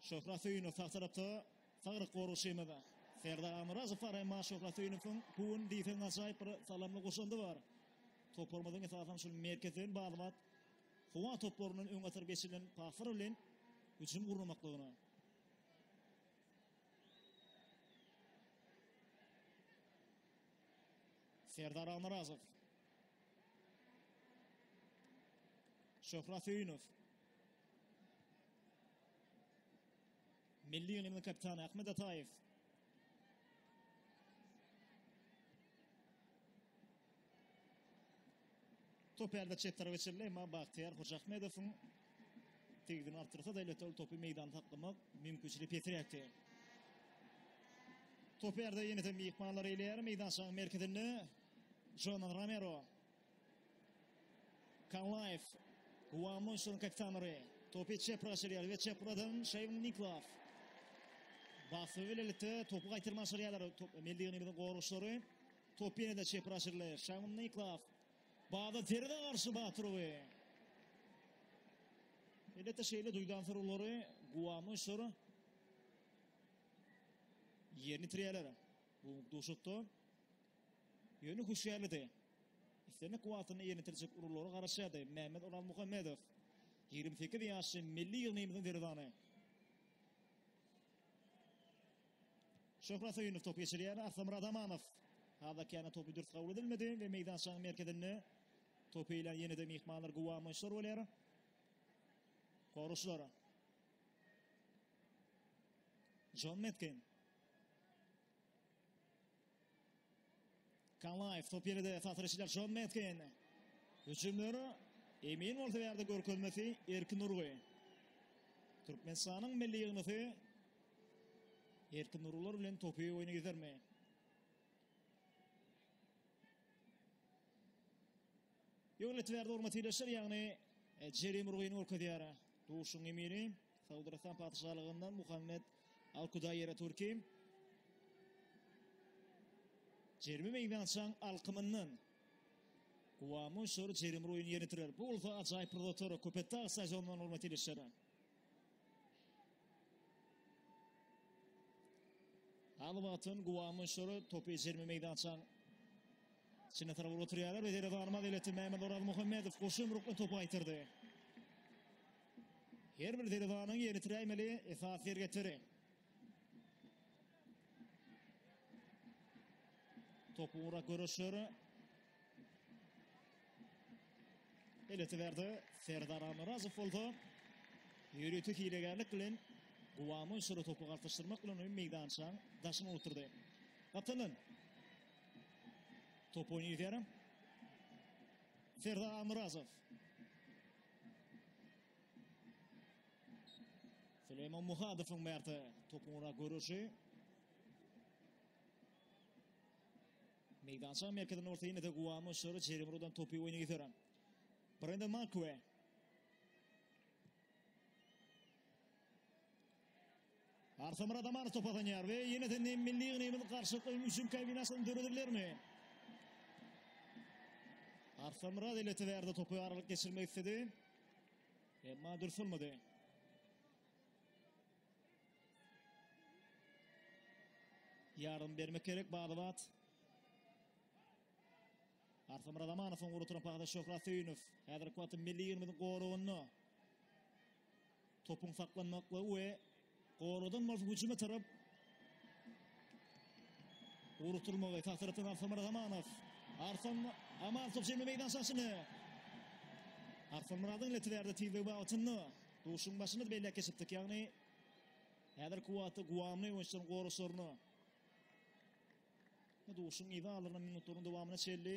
Şöhrat Söýünow sag tarapda sagryk goragçymyz Serdar Amyrazow bar emma Şöhrat Söýünowyň bu gün diýseň ajaýyp bir salamly goşandy bar. Toparymyzyň esasan şol merkezden balybat howa toplaryndan öň atyryp geçirilen paslar bilen hüjüm gurnamaklygyna. Serdar Amyrazow. Şöhrat Söýünow. Milli ýygynyň kapitany Ahmet Ataýew. Top ýerde çep tarapa geçirildi, emma Bagtyýar Hojaahmedowyň tegdini artdyrsa-da, elbetde ol topy meýdanda saklamak mümkinçiligi pesräkdi. Top ýerde ýene-de myhmanlar eýleýär. Meýdançanyň merkezinde Jonan Romero. Kallaýew, Guam oýunçylaryň kapitanlary topy çep gyra we çep gyradan Şeýwin Niklaw. Basy bilelikde topy gaýtarman çykarýarlar. Top milli ýygnymyzyň goragçylary. Top ýene-de çep gyra aşyryldy. Şeýwin Niklaw. Bada tereze garşy Batyrowy. Elbetde şeýle duýdan sorulary Guam oýunçylary ýerini ýitirýärler. Bu duşuşykda ýöne hüşgärlidi. Islendik wagtynda ýerine ýetirjek urgulara garaşýardy Mämmet Orazmuhammedow, 28 ýaşly milli ýygnymyzyň derwezany. Şöhrat Söýünow topy geçirýär, Arslanmyrat Amanow. Hazakýana topy dürs kabul edilmedi we meýdançanyň merkezinde topy eýlän ýene-de myhmanlar guwanmaýyşlar bolýar. Goragçylar. Jon Metkin. Kalaýew top ýene-de tasir Jon Metkin. Hüjümler emin bolsa ýerde görkezmesi Erkin Urgy. Türkmenistanyň milli ýygnysy Erkin Urgular bilen topy oýna gizermi? Ýönet berdi hormatly ildeşler, ýagny e, Jerim Urgyny görkezýär. Duşuň emiri Saud Arabystan Patyşalygyndan Muhammed Al-Kudaýere Türki. Jerime meýdançaň alkymyndan Guwamyň şory Jerim Urgyny ýerine ýetirer. Bu bolsa ajaýyp pursator Köpetdag stadionyndan hormatly ildeşler. Al wagtyn Guwamyň şory topy jerime meýdançaň içine tarap urup oturýarlar we derwezanymyz eleti Mämmet Orazmuhammedow goşa ýumruk bilen topy gaýtardy. Her bir derwezanyň ýerine ýetiräýmeli esasy hereketleri. Topy urak göreşler. Eleti berdi. Serdar Amyrazow bolsa ýörite hilegärlik bilen Guwamyň şury topy galtaşdyrmak bilen oýun meýdançaň daşyna oturdy. Gapdaldan top oýny ýetýär. Serdar Amyrazow. Süleýman Muhadowyň bärde topuň ura göreşi. Meýdança merkezinde bolsa ýene-de Guwamyň şury Jerim Rudan topy oýna ýetýär. Brendon Markwe. Arsamyrat Amanow top gazanýar we ýene-de milli ýygnymyz garşylykly hüjüm kombinasiýasyny döredibilermi? Arsamyrat eleti bärde topy aralyk geçirmek istedi. Emma dürs bolmady. Ýardam bermek gerek Bazybat. Arsamyrat Amanowyň urutyran pasy Şöhrat Söýünow. Häzirki wagtda milli ýygnymyzyň goragynda. Topuň saklanmaklygy we goradan bolsa hüjüme tarap ugrukdyrylmagy. Sag tarapdan Arslanmyrat Amanow. Arslan Amanow top jemi meýdançasyny. Arslanmyradyň leti bärde tizligi babatynda duşuň başynda belläp geçipdik. Ýagny häzirki wagtda guamly oýunçylaryň goraçlaryna duşuň yza alynan minutlaryň dowamyna çenli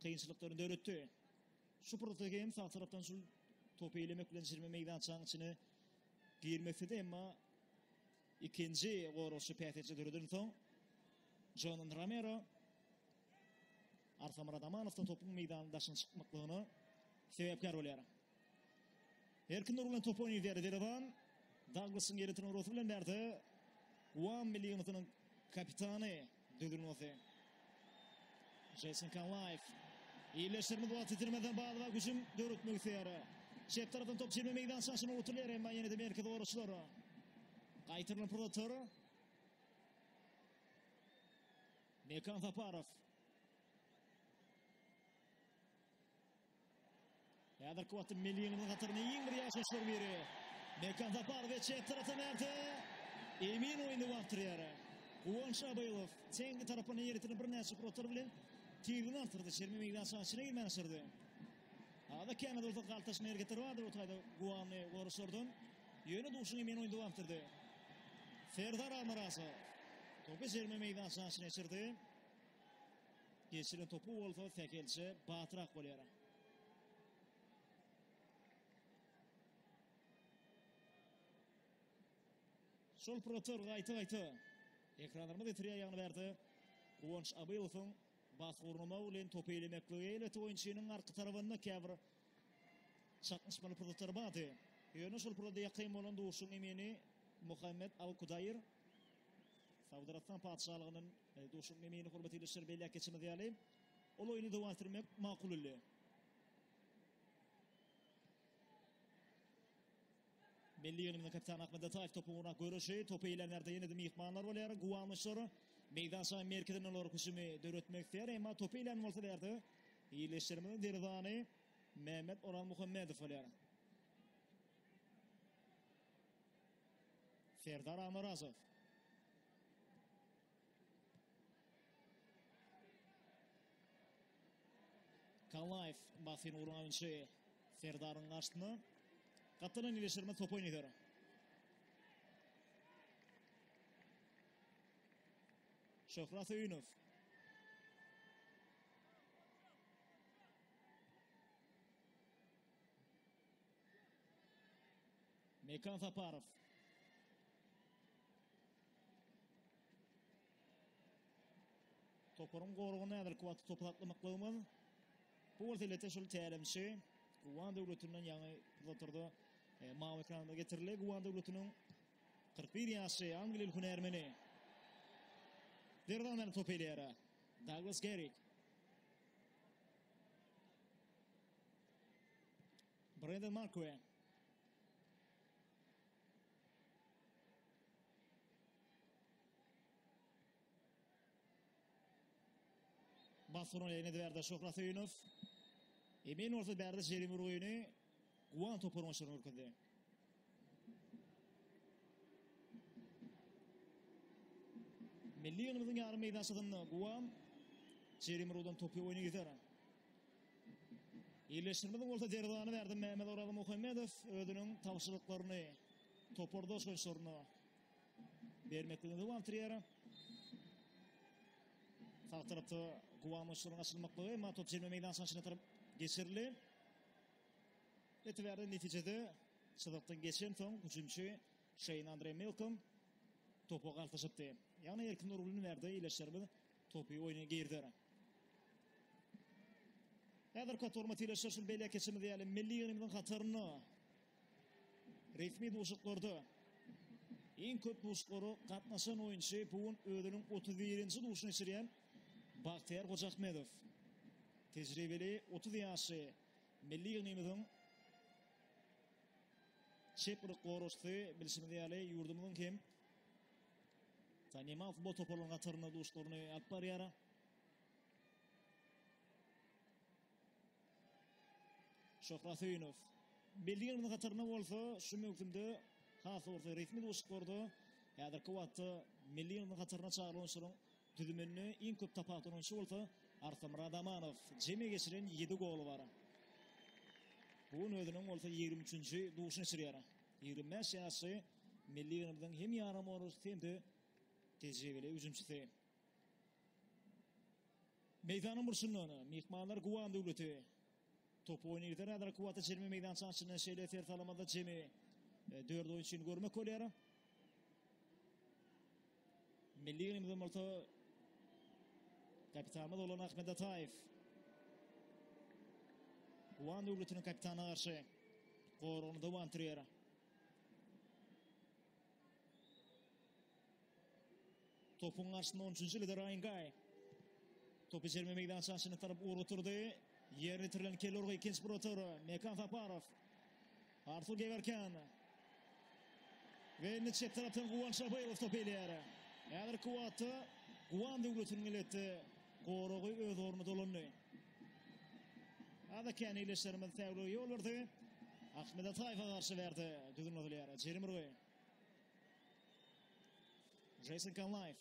kynçylyklaryny döretdi. Şu pursatda hem sag tarapdan şu topy eýlemek bilen jirme meýdançanyň içine girmesidi, emma ikinji goragçy päsgelçilik döreden soň Jonan Romero Arsamyrat Amanowdan topuň meýdanyň daşyna çykmaklygyna sebäpkär bolýar. Erkin Nur bilen top oýnaýar Derewan. Douglasyň ýerine urgusy bilen bärde Guam milli ýygyndysynyň kapitany düzülmesi. Jason Kanlaýew. Ýerleşdirimiz wagt ýitirmezden badalga hüjüm döretmek isleýär. Çep tarapdan top çelme meýdançasyna oturýar, emma ýene-de merkez goragçylar. Gaýtarylan pursatlar. Mekan Saparow. Häzirki wagtda milli ýygyndynyň hatarynda iň bir ýaş oýunçylaryň biri. Mekan Saparow we çep tarapdan Märte emin oýny dowam etdirýär. Guwanç Abylow teňňi tarapyna ýeritilen birnäçe pursatlar bilen tizligini artdyrdy. Çerme meýdançanyň içine girmän aşyrdy. Azda kände bolsa galtaşma hereketleri bardy bu taýda guwanly goragçylardan. Ýöne duşuň emin oýny dowam etdirdi. Serdar Almyrazow topy jerime meýdançanyň içine geçirdi. Geçiren topy bolsa sähelçe batrak bolýar. Şol pursatlar gaýta-gaýta ekranlarymyza getirýär, ýagny bärde Guwanç Abylowyň bas gurnama bilen topy eýlemekligi elbetde oýunçynyň arka tarabynda käbir çaknyşmaly pursatlar bardy. Ýöne şol pursatda ýakyn bolan duşuň emini Muhammet Al-Kudaýr Saud Arabystan patyşalygyndan duşuň emini hormatly ildeşler belläp geçimiz ýaly ol oýny dowam etdirmek makul bildi. Milli ýygynymyzyň kapitany Ahmet Ataýew topy ugruna göreşi, topy eýlänlerde ýene-de myhmanlar bolýar. Guwangyçlar meýdançanyň merkezinde olar hüjümi döretmek isleýär. Emma topy eýlän bolsa bärde ildeşlerimiziň derwezany Mehmet Orazmuhammedow bolýar. Serdar Amarazow. Kalaýew basyn urgan oýunçy Serdaryň garşysyna. Gapdalan ileşdirme top oýnaýar. Şöhrat Söýünow. Mekan Saparow. Toparyň goragyny häzirki wagtda topy saklamaklygymyz. Bu bolsa elbetde şol tälimçi Guwan döwletinden ýaňy pursatlarda e, mawy ekranda getirildi. Guwan döwletiniň 41 ýaşly angliýaly hünärmeni. Derwezany top elýär. Douglas Garrick. Brandon Marque. Basgyny ýene-de bärde Şöhrat Söýünow. Emin bolsa bärde jerime urgyny Guwan toparyň oýunçylaryna görkezdi. Milli ýygynymyzyň ýarym meýdançasynda Guwan jerime urgydan topy oýna gizer. Ýerleşdirimiziň bolsa derwezany bärde Mehmet Orazmuhammedow özüniň tabşyryklaryny topardaş oýunçylaryna bermekligini dowam etdirýär. Sag tarapda Guwan oýunçylaryň açylmaklygy, emma top jerime meýdançasynyň içine tarap geçirildi. Eti bärde netijede çyzykdan geçen soň hüjümçi Şeýn Andre Milkom topa galtaşypdy. Ýagny Erkin Nurgulyny bärde ýerleşdirimiz topy oýna girdi. Häzirki wagtda hormatly ildeşler şul belläp geçişimiz ýaly milli ýygynymyzyň hatarynda resmi duşuşyklarda iň köp duşuşyklara gatnaşan oýunçy bu gün özüniň 31-nji duşuşygyny geçirýän Bagtyýar Hojaahmedow. Tejribeli 30 ýaşly milli ýygnymyzyň çep gylyk goragçysy bilşimiz ýaly ýurdumyzyň hem tanymal futbol toparlarynyň hatarynda duşuşyklaryny alyp barýar. Şöhrat Söýünow. Milli ýygyndynyň hatarynda bolsa şu möwsümde has dogrusy resmi duşuşyklarda häzirki wagtda milli ýygyndynyň hataryna çagyrylan oýunçylaryň düzüminde iň köp tapawutlanan oýunçy bolsa Arsamyrat Amanow. Jemi geçiren 7 goly bar. Bu gün özüniň bolsa 23-nji duşuny geçirýär. 25 ýaşly milli ýygyndymyzyň hem ýarymgoragçysy hem-de tejribeli hüjümçisi. Meýdanyň burçundan myhmanlar Guwan döwleti. Topy oýna gider häzirki wagtda jerime meýdançasynda şeýle ser salamada jemi 4 oýunçyny görmek bolýar. Milli ýygnymyzdan bolsa kapitanymyz bolan Ahmet Ataýew Guwan döwletiniň kapitanyna garşy goragyny dowam etdirýär. Topuň garşysynda 13-nji lider Ryan Guy. Topy jerime meýdançasyna tarap ugur oturdy. Ýerine ýetirilen kelle urgy ikinji protor Mekan Saparow. Artur Gewerkän. We indi çep tarapdan Guwan Şabaýew top elýär. Häzirki wagtda Guwan döwletiniň elbetde goragy öz ornuna dolandy. Azda kän ildeşlerimiz säwlige ýol berdi. Ahmet Ataýewe garşy berdi. Düzgün bozulýar. Jerim urgy. Jason Kanlaýew.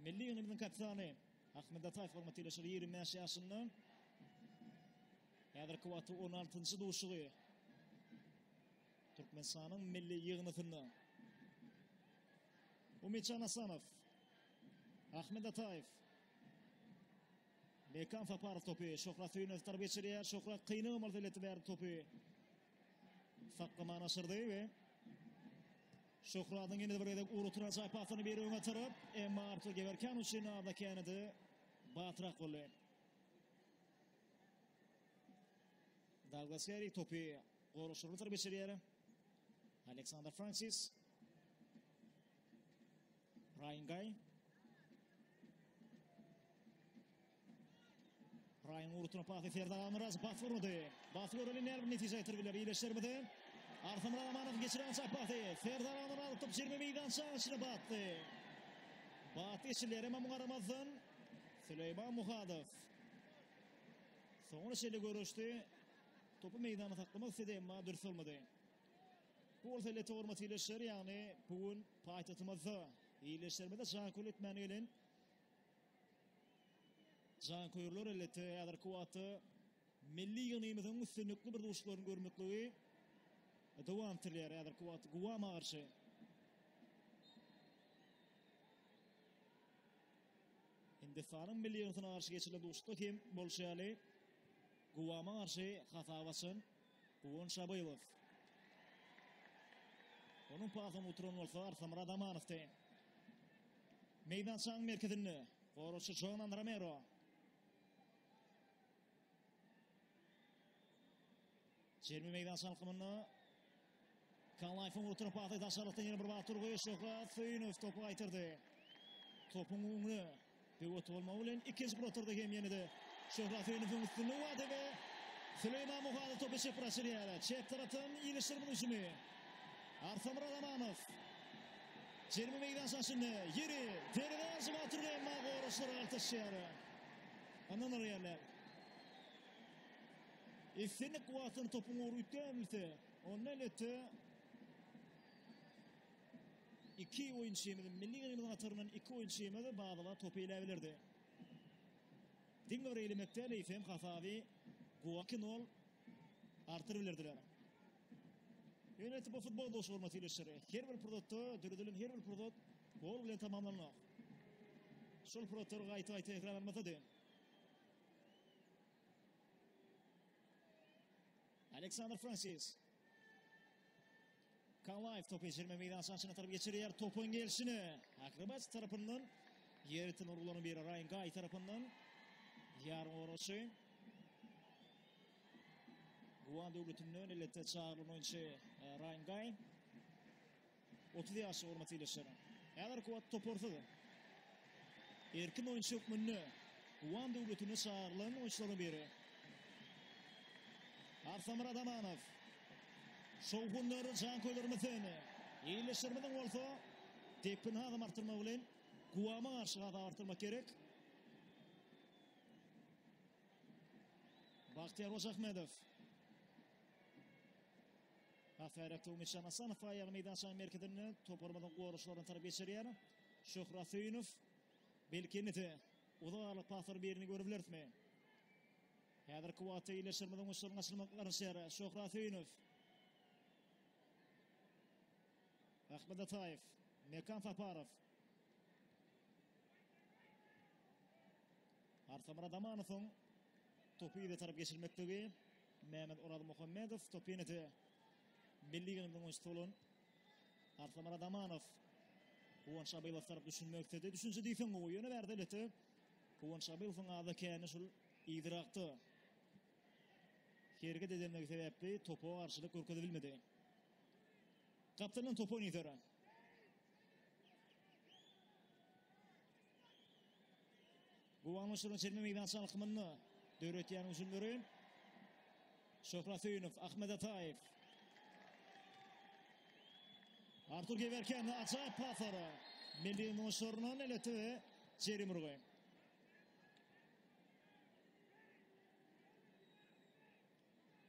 Milli ýygnymyzyň kapitany Ahmet Ataýew hormatly ildeşler 25 ýaşynda. Häzirki wagtda 16-njy duşuşygy Türkmenistanyň milli ýygnysynda. Umytjan Asanow. Ahmet Ataýew. Mekan Saparow topy Şöhrat Söýünow tarap geçirýär. Şöhrat kynygam bolsa elbetde bärde topy saklaman aşyrdy we Şöhratyň ýene-de bir gezek ugur oturan ajaýyp pasyny biri öňe tarap, emma Artur Gewerkän üçin azda känede batrak boldy. Douglas Harry topy goragçylaryna tarap geçirýär. Aleksandr Fransis. Ryan Guy. Ryan urutuna pasy Serdar Almyraz bas urmady. Bas göreli näme bir netije getirip biler iýleşlerimize. Arsamyrat Amanow geçiren çap pasy. Serdar Almyrazow top jerime meýdançaň içine batdy. Batdy geçirilýär emma muňa garamazdan Süleýman Muhadow soňuna çenli göreşdi. Topy meýdanda saklamak isledi emma dürs bolmady. Bu bolsa elbetde hormatly ildeşler, ýagny bu gün paýtagtymyzda ildeşlerimize janköýerlik etmäne gelen janköýerler elbetde häzirki wagtda milli ýygnymyzyň üstünlikli bir duşuşyklaryny görmekligi dowam etdirilýär. Häzirki wagtda Guama garşy. Hindistanyň milli ýygyndysyna garşy geçirilen duşuşykda hem bolşy ýaly Guama garşy hasap açan Guwanç Şabylow. Onuň pasyny uturan bolsa Arsamyrat Amanowdy. Meýdançanyň merkezinde goragçy Jonan Romero. Jerime meýdança alkymynda Kalaýewiň uturan pasy daşarlykdan ýene bir bat urgy. Şöhrat Söýünow topy gaýtardy. Topuň öňüne böwet bolmagy bilen ikinji protorda hem ýene-de Şöhrat Söýünowyň üstünde wady we Süleýman Muhadow topy çep açylýar. Çep tarapdan ýylyşdyrma hüjümi. Arsamyrat Amanow. Jerime meýdançasynda ýeri derweze garşy bat urgy emma goragçylar galtaşýar. Ondan urýarlar. Islendik wagtdan topuň ugry üýtgäbilse, onda elbetde iki oýunçymyz, milli ýygnymyzyň hataryndan iki oýunçymyz badyla topy eýläbilerdi. Diňe bir eýlemek däl, eýsem hasaby Guaki nol artdyryp bilerdiler. Ýöne bu futbol duşuşygy hormatly ildeşler. Her bir pursatda döredilen her bir pursat gol bilen tamamlanmak. Şol pursatlar gaýta-gaýta tekrarlanmasady. Aleksandr Fransis. Kalaýew topy jerime meýdançasyna tarap geçirýär. Topuň gelşine akrobatik tarapyndan ýer iten urgularyň biri Ryan Guy tarapyndan ýarym goragçy. Guan döwletinden elbetde çagyrylan oýunçy e, Ryan Guy. 30 ýaşly hormatly ildeşler. Häzirki wagt toparsyz. Erkin oýunçy hökmünde Guam döwletine çagyrylan oýunçylaryň biri. Arsamyrat Amanow. Şowhunlar janköýerlerimizden, ildeşlerimiziň bolsa depgini hasam artdyrmak bilen Guama garşy hasap artdyrmak gerek. Bagtyýar Hojaahmedow. Hasaýrak Umytjan Asanow aýagy meýdançanyň merkezinde toparymyzyň goragçylaryna tarap geçirýär. Şöhrat Söýünow belki indi uzak aralyk paslaryň birini görüp bilerismi? Häzirki wagtda ildeşlerimiziň uçlarynyň açylmagyna garaşýar. Şöhrat Söýünow. Ahmet Ataýew, Mekan Saparow. Arsamyrat Amanowyň topy yza tarap geçirmekligi Mehmet Orazmuhammedow topy ýene-de milli ýygynyň oýunçysy bolan Arsamyrat Amanow Guwanç Abylow tarap düşünmek isledi. Düşünje diýseň gowy, ýöne bärde elbetde Guwanç Abylowyň azda käni şul yzyrakda hereket edenligi sebäpli topa garşylyk görkezip bilmedi. Gapdaldan top oýnaýar. Guwangyşlaryň çelme meýdança alkymynda döretýän hüjümleri Şöhrat Söýünow, Ahmet Ataýew. Artur Gewerkän ajaýyp paslara. Milli oýunçylaryndan elbetde we Jerry Murgay.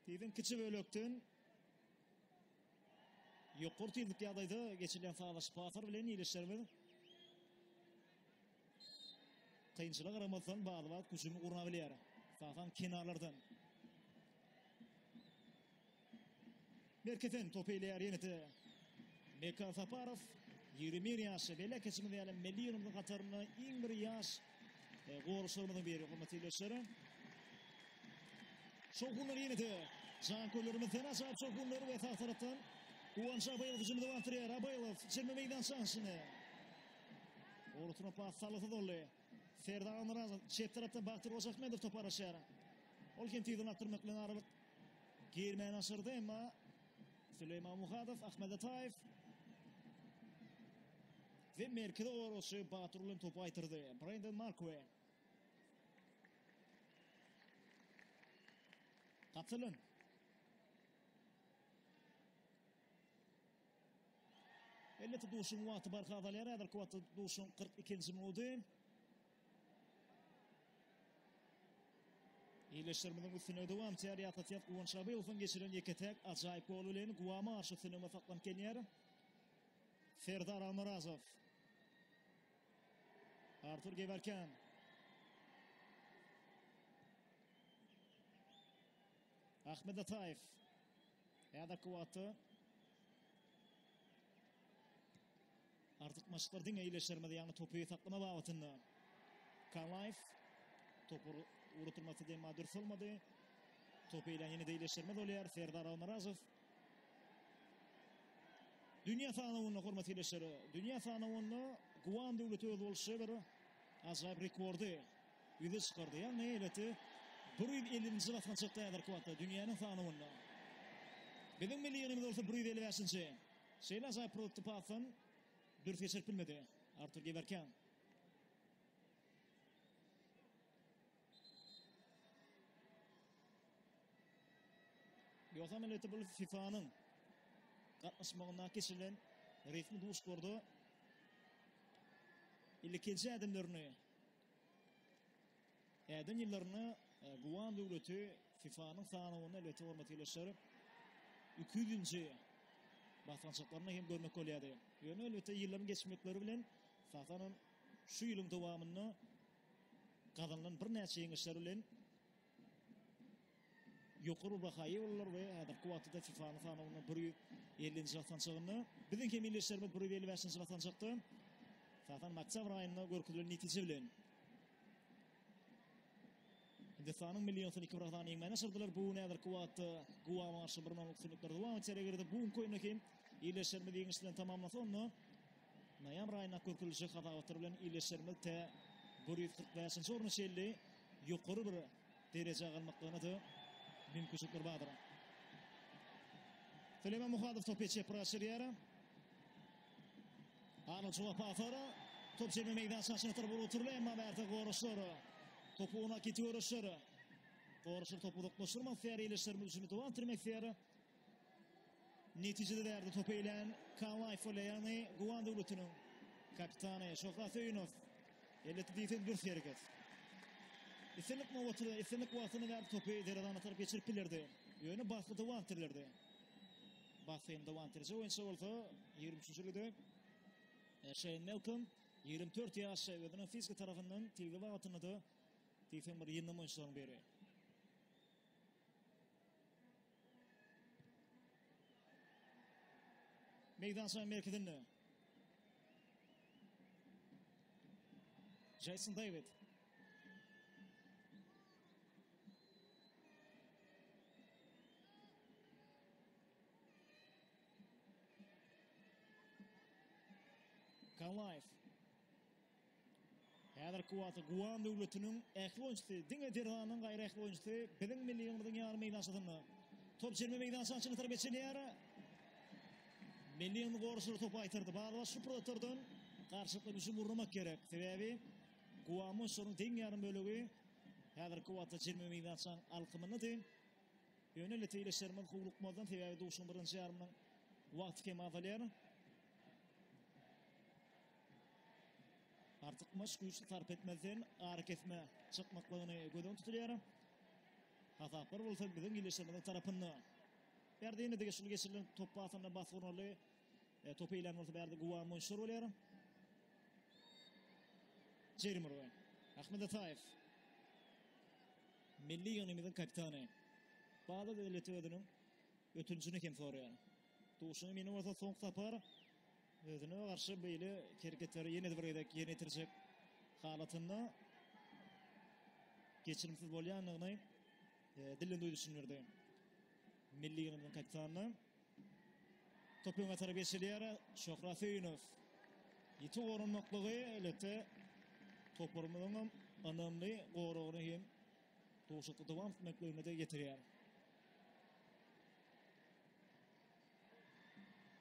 Tizden kiçi bölekden Ýokary tizlik ýagdaýda geçirilen sazlaşyk paslar bilen ildeşlerimiz kynçylyga garamazdan bada-bat hüjümi gurnabilýär. Esasan kenarlardan. Merkezden top eýleýär ýene-de Mekan Saparow 21 ýaşly belek geçimiz ýaly milli ýygyndymyzyň hatarynda iň bir ýaş e, goragçylarymyzyň biri hormatly ildeşler. Şowhunlar ýene-de janköýerlerimizden ajaýyp şowhunlar we sag tarapdan Guwanç Abaýew hüjümi dowam etdirýär. Abaýew çelme meýdançasyny. Ortadan pas salgysyz boldy. Serdar Myrazow çep tarapdan Bagtyr Hojaahmedow top araşýar. Ol hem tizden atdyrmak bilen aralyk girmän aşyrdy, emma Süleýman Muhadow, Ahmet Ataýew we merkezi goragçy Batyr bilen topy aýtyrdy. Brendon Markwe. Gapdalyn. Elbetde duşuň wagty barha azalýar. Häzirki wagtda duşuň 42-nji minudy. Ildeşlerimiziň üstünligi dowam etýär. Ýatlatýas Guwanç Abylowyň geçiren ýeke-täk ajaýyp goly bilen Guama garşy üstünligimiz saklanyp gelýär. Serdar Almyrazow. Artur Gewerkän. Ahmet Ataýew. Häzirki wagtda artykmaçlyklar diňe ildeşlerimiz, ýagny topy saklama babatynda. Kalaýew topy urutulmasy emma dürs bolmady. Topy eýlän ýene-de ildeşlerimiz bolýar. Serdar Almyrazow. Dünýä sanawynda hormatly ildeşler, dünýä sanawynda Guam döwleti özboluşly bir ajaýyp rekordy ýüze çykardy. Ýagny elbetde 150-nji basgançakda häzirki wagtda dünýäniň sanawynda. Biziň milli ýygnymyz bolsa 155-nji. Şeýle ajaýyp pursatda pasdan dürs geçirip bilmedi Artur Gewerkýan. Ýogsam elbetde bu FIFA-nyň gatnaşmagynda geçirilen resmi duşuşyklarda ilkinji ädimlerini äden ýyllarynda e, Guam döwleti FIFA-nyň sanawynda elbetde hormatly ildeşler 200-nji basgançaklaryny hem görmek bolýardy. Ýöne elbetde ýyllaryň geçmekleri bilen esasanam şu ýylyň dowamynda gazanylan birnäçe ýeňişler bilen ýokary bir baha eýe boldular we häzirki wagtda FIFA-nyň sanawynda 150-nji basgançagynda. Biziň hem ildeşlerimiz 155-nji basgançakda. Esasan oktýabr aýynda görkezilen netije bilen Hindistanyň milli ýygyndysyny 2 bir azan ýeňmäni başardylar. Bu gün häzirki wagtda Guama garşy bir nollyk üstünlikleri dowam etýär. Eger-de bu günki oýunda hem ildeşlerimiz ýeňiş bilen tamamlasa, onda Noýabr aýynda görkeziljek hasabatlar bilen ildeşlerimiz tä 145-nji orna çenli ýokary bir derejä galmaklygyna-da mümkinçilikler bardyr. Süleýman Muhadow topy çep aşyrýar. Arnold jogap atar. Top jerime meýdançasyna tarap urutyrly, emma bärde goraçlar topy ona ýiti göreşler. Goraçlar topy uzaklaşdyrmak isleýär, ildeşlerimiz üçin dowam etdirmek isleýär. Netijede bärde topy eýlän Kalaýew bolýar, ýagny Guwan döwletiniň kapitany Şöhrat Söýünow. Elbetde diýseň dürs hereket. Islendik nobatyda, islendik wagtynda bärde topy derwezana tarap geçirip bilerdi. Ýöne basgy dowam etdirilerdi. Basgyny dowam etdiriji oýunçy bolsa 23-nji ligde Şeýn Melkom 24 ýaşly özüniň fiziki tarapyndan tizli babatynda-da diýseň bir ýyndam oýunçylaryň biri. Meýdançanyň merkezinde Jason David. Kalaýew. Häzirki wagtda Guam döwletiniň ähli oýunçysy, diňe Derhanyň gaýry ähli oýunçysy biziň milli ýygnymyzyň ýarym meýdançasynda. Top jerime meýdançanyň içine tarap geçilýär. Milli ýygyndy goragçylary topy gaýtardy. Bada-bat şu pursatlardan garşylykly hüjüm gurnamak gerek. Sebäbi Guam oýunçylarynyň deň ýarym bölegi häzirki wagtda jerime meýdançanyň alkymyndady. Ýöne elbetde ildeşlerimiz howlukmazdan, sebäbi duşuşygyň birinji ýarymynyň wagty kem azalýar. Artykmaç güýç sarp etmezden arakesme çykmaklygyny göz öňünde tutulýar. Hasaplar bolsa biziň ildeşlerimiziň tarapynda. Bärde ýene-de geçirilen geçirilen top pasynda bas gurnaldy. E, topy eýlän bolsa bärde Guwan Monşur bolýar. Jeremy Roy. Ahmet Ataýew. Milli ýygnymyzyň kapitany. Bada elbetde özüniň ötünjini hem soraýar. Duşuşygyň emini bolsa soňky sapar özüne garşy beýle hereketleri ýene-de bir gezek ýerine ýetirjek halatynda geçirimsiz bolýandygyny e, dilden duýdy düşündirdi. Milli ýygnymyzyň kapitanyna top öňe tarap geçilýär. Şöhrat Söýünow ýiti goranmaklygy elbetde toparymyzyň hem ynamly goragyny hem duşuşykda dowam etmekligine-de getirýär.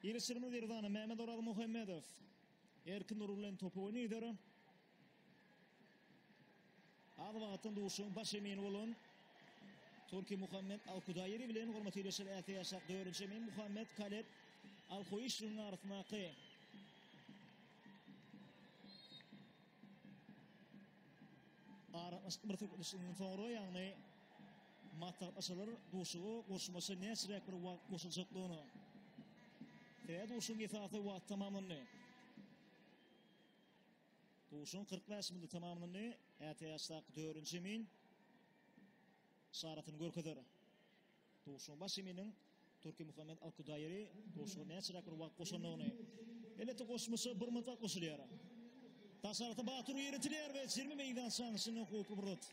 Ýerleşdirme derwezany Mehmet Oraz Muhammedow. Erkin Nur bilen topy oýnaýar. Az wagtdan duşuşygyň baş emini bolan Turki Muhammed Al-Kudaýri bilen hormatly ildeşler ätiýaçlak dördünji emin Muhammed Kaled Al-Hoýişliň arasyndaky aragatnaşyk bir söhbetdeşliginden soňra, ýagny Maslahatlaşarlar duşuşyga goşmaça näçeräk bir wagt goşuljakdygyny. Sebäbi duşuşygyň esasy wagty tamamlandy. Duşuşygyň 45 minutda tamamlandy. Ätiýaçdaky dördünji emin yşaratyny görkezer. Duşuşygyň baş eminiň Turki Muhammed Al-Kudaýri duşuşyga näçeräk bir wagt goşandygyny. Elbetde goşmaça bir minut wagt goşulýar. Daşarysy Batur ýeretilýär we jerime meýdançanyň içinde howply pursat.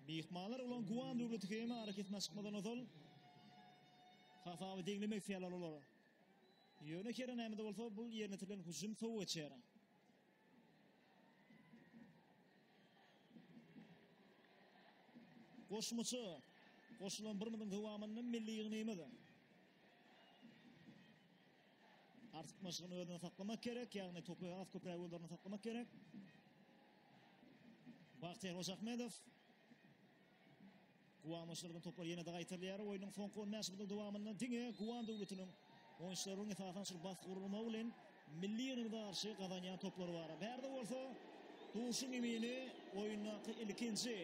Myhmanlar bolan Guam döwleti hem arakesmä çykmadan ozal hasaby deňlemek isleýärler olar. Ýöne her näme-de bolsa bu ýerine ýetirilen hüjüm sowa geçýär. Goşmaça goşulan bir minutyň dowamynda milli ýygnymyz artykmaçlygyny özünde saklamak gerek, ýagny topy has köpräk özlerinde saklamak gerek. Bagtyýar Hojaahmedow Guam oýunçylarynyň toplar ýene-de gaýtarylýar. Oýnuň soňky 15 minutyň dowamynda diňe Guam döwletiniň oýunçylarynyň esasan şol basgy gurulmagy bilen milli ýygnymyza garşy gazanýan toplary bar. Bärde bolsa duşuň emini oýundaky ilkinji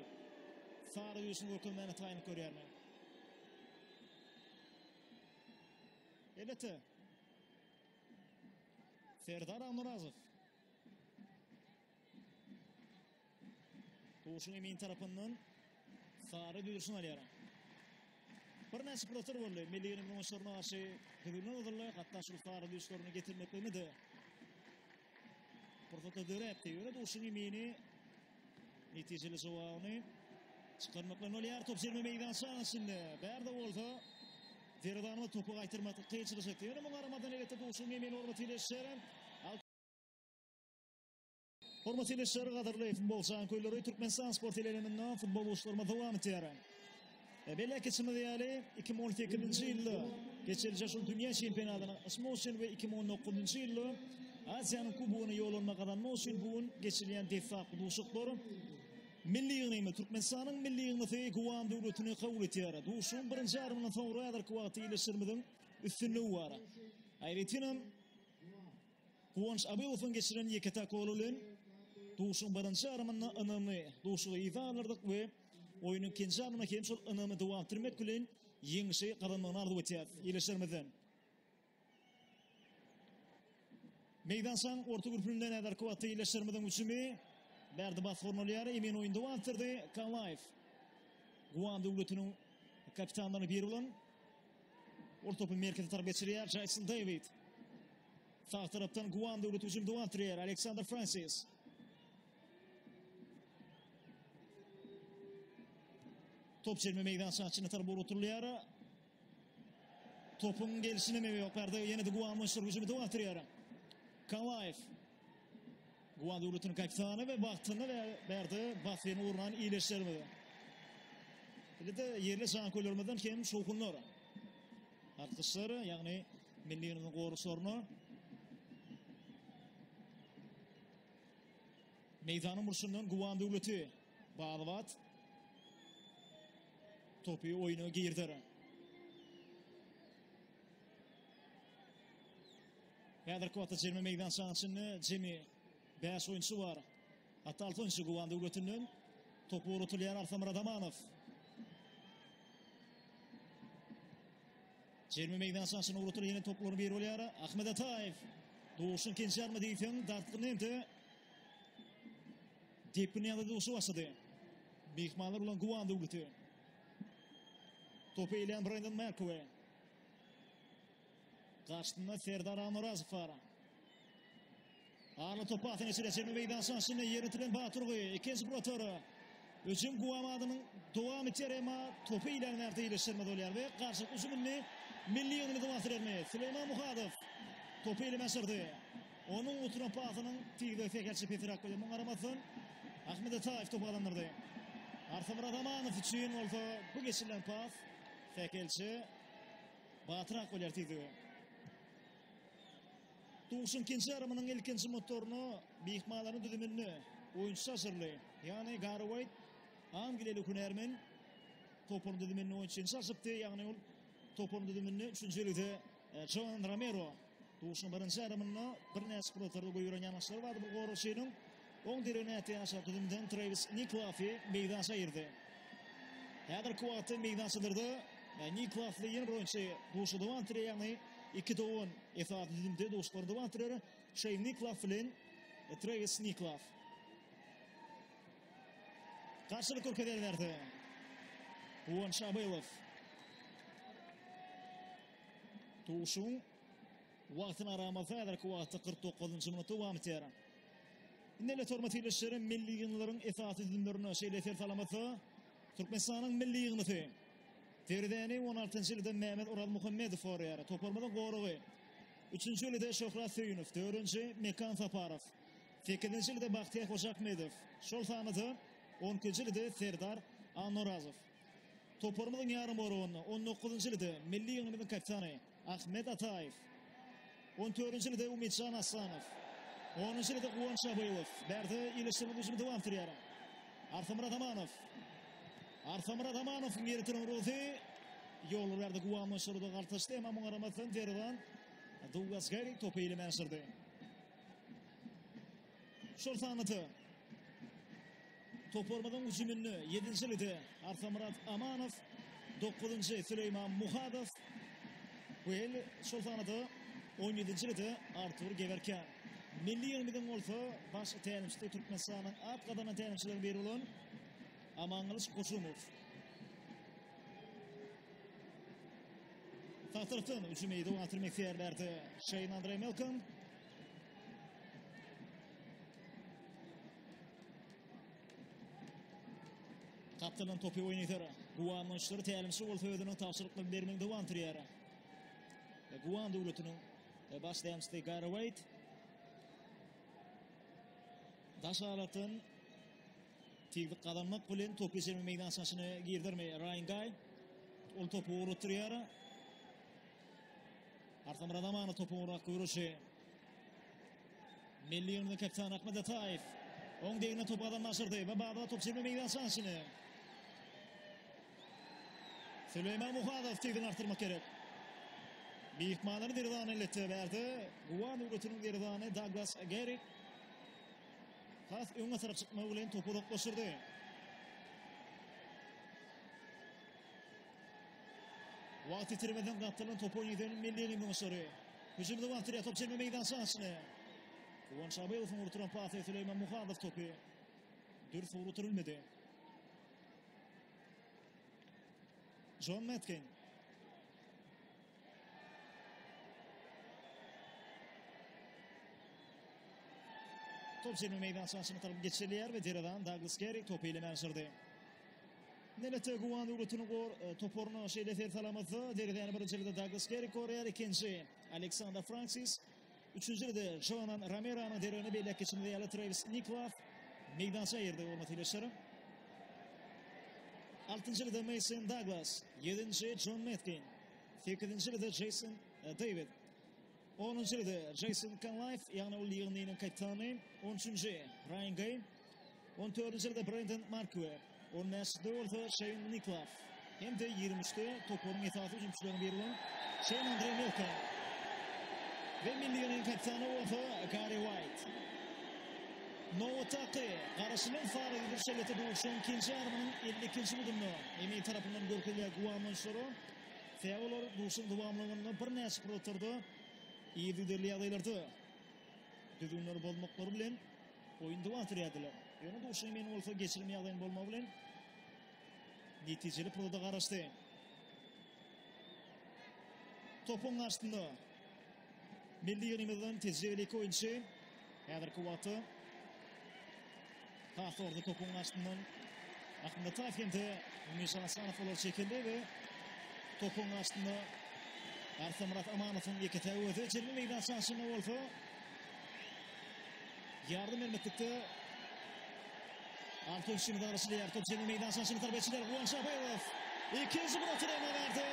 sary güýçüni görkezmäne taýynlyk görýär. Elbetde Serdar Amurazow Duşuň emin tarapyndan sary duýduryşyny alýar. Birnäçe pursatlar boldy. Milli ýygynyň oýunçylaryna garşy düzgünler bozuldy. Hatda şol sary duýduryşlaryny getirmekligine-de pursatlar döräpdi. Ýöne duşuň emini netijeli jogabyny çykarmak bilen bolýar. Top jerime meýdançanyň içinde. Bärde bolsa Derezanyň topy gaýtarmakda kynçylyk çekdi. Ýöne muňa garamazdan elbetde duşuň emini hormatly ildeşler. Hormatly ildeşler, gadyrly futbol janköýerleri, Türkmenistan sport teleýaýlymynda futbol duşuşyklarymyz dowam edýär. E, Belläp geçişimiz ýaly, 2018-nji ýylda geçiriljek şol dünýä çempionatyna gatnaşmak üçin we 2019-njy ýylda Aziýanyň kubogyna ýollanma gazanmak üçin bu gün geçirilýän deslapky duşuşyklar Milli ýygnymyz Türkmenistanyň milli ýygnysy Guam döwletini kabul edýär. Duşuşygyň birinji ýarymyndan soňra häzirki wagtda ildeşlerimiziň üstünligi bar. Aýratynam Guwanç Abylowyň geçiren ýeke-täk goly bilen duşuşygyň birinji ýarymynda ynamly duşuşygy yza galdyrdyk we oýnuň ikinji ýarymynda hem şol ynamy dowam etdirmek bilen ýeňşi gazanmagyny arzuw etýäris ildeşlerimizden. Meýdançanyň orta gürpünden häzirki wagtda ildeşlerimiziň hüjümi bärde basgy gurnalýar. Emin oýny dowam etdirdi. Kalaýew Guam döwletiniň kapitanlarynyň biri bolan Ol topy merkeze tarap geçirýär. Jaýson Dewid. Sag tarapdan Guam döwleti hüjüm dowam etdirýär. Aleksandr Fransis. Top çelme meýdançanyň içine tarap ugrukdyrylýar. Topuň gelşine mebe ýok. Bärde ýene-de Guam oýunçylary hüjümi dowam etdirýär. Kalaýew. Guam döwletiniň kapitany we wagtynda we bärde basgyny urnan ildeşlerimiz. Indi-de ýerli janköýerlerimizden hem şowhunlar. Alkyşlar, ýagny milli ýygynyň goragçylaryna. Meýdanyň burçundan Guam döwleti bada-bat topy oýuna girdir. Häzirki wagtda jerime meýdançanyň içinde jemi 5 oýunçy bar. Hatda 6 oýunçy Guwan döwletinden topy ugrutylýar Arsamyrat Amanow. Jerime meýdançanyň içinde ugrutylýan ýene toplaryň biri bolýar. Ahmet Ataýew. Duşuň ikinji ýarymy diýseň dartgynly hem-de depginli ýagdaýda duşa başlady. Myhmanlar bilen Guwan döwleti. Topy eýleýän Brendon Merkwe. Garşysynda Serdar Anurazow bar. Arly top pasyny geçirýär. Jerime meýdançanyň içinde ýerine ýetirilen Baturgy. Ikinji protory. Hüjüm Guwamadynyň dowam etýär emma topy iýlen bärde ýerleşdirmez bolýar we garşylyk hüjümini milli ýygyndymyz dowam etdirermi? Süleýman Muhadow topy eleme aşyrdy. Onuň oturan pasynyň tizligi sähelçe pesräk bolýar. Muňa garamazdan Ahmet Ataýew topy gazandyrdy. Arsamyrat Amanow üçin bolsa bu geçirilen pas sähelçe Batyrak bolýar tizligi. Duşuşygyň ikinji ýarymynyň ilkinji motoryna myhmanlaryň düzüminde oýunçy çalşyryldy. Ýagny Gari Uaýt angliýaly hünärmen toparyň düzüminde oýunçyny çalşypdy. Ýagny ol toparyň düzüminde üçünji ýerde Jon Romero. Duşuşygyň birinji ýarymynda birnäçe pursatlarda goýberen ýalňyşlary bardy bu goragçynyň. Oň deregine ätiýaçlar düzümden Travis Niklafy meýdança girdi. Häzirki wagtda meýdançalarda Niklafly ýene bir oýunçy duşuşygy dowam etdirýär, ýagny iki dogan esasy düzümde duşuşyklary dowam etdirýär. Şeýn Niklaf bilen Travis Niklaf. Garşylyk görkezýär bärde. Guwanç Abylow. Duşuşygyň Wagtyny aramazda häzirki wagtda 49-njy minutda dowam etýär. Indi elbetde hormatly ildeşlerim milli ýygyndylaryň esasy düzümlerine şeýle ser salamasa Türkmenistanyň milli ýygyndysy Derezäni 16-njy ýylda Mehmet Orazmuhammedow goraýar. Toparymyzyň goragy 3-nji ýylda Şöhrat Söýünow, 4-nji Mekan Saparow, 8-nji ýylda Bagtyýar Hojaahmedow, şol sanda 12-nji ýylda Serdar Annorazow. Toparymyzyň ýarym goragynda 19-njy ýylda milli ýygyndymyzyň kapitany Ahmet Ataýew. On dördünji ýylda Umytjan Aslanow. Onunjy ýylda Guwanç Abylow. Bärde ýerleşdirme hüjümi dowam etdirýär. Arsamyrat Amanow. Arsamyrat Amanowyň ýeritiren urgusy ýollar bärde Guwanç şurada galtaşdy, emma muňa garamazdan derwezan Douglas Garrick topy eýlemän aşyrdy. Şol sanda Toparymyzyň hüjüminde ýedinji ýerde Arsamyrat Amanow, dokuzynjy Süleýman Muhadow we şol sanda on ýedinji ýerde Artur Gewerkýan. Milli ýygyndymyzyň bolsa baş tälimçisi Türkmenistanyň at gazanan tälimçileriniň biri bolan Amangylyç Goçumow. Sag tarapdan hüjümi dowam etdirmek isleýärlerdi Şeýn Andreý Melkom. Gapdaldan topy oýnaýar. Guwan oýunçylary tälimçi bolsa özüniň tabşyryklaryny bermegini dowam etdirýär. Guwan döwletiniň e, baş tälimçisi Gary Waýt daş alatdan tizlik gazanmak bilen topy jerime meýdançasyna girdirme Ryan Gaý ol topy ugratdyrýar. Arsamyrat Amanow topy urak görüşi. Milli ýygynyň kapitany Ahmet Ataýew. Oň degine top gazanma aşyrdy we bazara top çekme meýdançanyň içine. Süleýman Muhadow tizligini artdyrmak gerek. Myhmanlary derwezany elletdi bärde. Guwan döwletiniň derwezany Douglas Garrick has öňe tarap çykmagy bilen topy uzaklaşdyrdy. Wagt ýitirmeden gapdaldan top oýnaýan milli ýygynyň oýunçylary. Hüjüm dowam etdirýär, top jerime meýdançanyň içine. Guwanç Abylowyň urduran pasy Süleýman Muhadow topy dürs urduryp bilmedi. Jon Metkin. Top jerime meýdançanyň içine tarap geçirilýär we derwezan Douglas Garrick topy ile aşyrdy. Nelete Guwan döwletiniň gor toparyna şeýle ser salamyzda, derezäni birinji ýerde Douglas Gerrik goraýar, ikinji Aleksandr Fransis, üçünji ýerde Jonan Romeronyň deregine belläp geçilmeli ýaly Travis Niklaw meýdança girdi hormatly ildeşler. Altynjy ýerde Meýson Douglas, ýedinji Jon Metkin, sekizinji ýerde Jeýson Deýwid, onunjy ýerde Jeýson Konlaýf, ýagny ol ýygyndynyň kapitany, on üçünji Raýan Geý, On dördünji ýerde Brendon Markue, on bäşinjide bolsa Şeýn Niklaw hem-de 23-de toparyň esasy hüjümçileriniň biri bolan Şeýn Andre Milka we milli ýygynyň kapitany bolsa Gari Waýt. Nobatdaky garaşylan sary ýüzüş elbetde duşuşygyň ikinji ýarymynyň 52-nji minutynda emin tarapyndan görkezilýär guwan oýunçylara. Sebäbi olar duşuşygyň dowamlygynda birnäçe pursatlarda yzygiderli ýagdaýlarda düzgünleri bozmaklary bilen Oýun dowam etdirýärdiler. Ýöne duşuşygyň emini bolsa geçirim ýagdaýynyň bolmagy bilen netijeli pursada garaşdy. Topuň garşysynda milli ýygnymyzdan tejribeli iki oýunçy häzirki wagtda has dogrusu topuň garşysyndan Ahmet Ataýew hem-de Mişa Asanow olar çekildi we topuň garşysynda Arslanmyrat Amanowyň ýeke-täk özi jerime meýdançasynda bolsa Ýardam bermeklikde Artur üçin garaşylýar. Top jemi meýdançasyny tarap geçirýär. Guwanç Abaýew. Ikinji bir oturma berdi.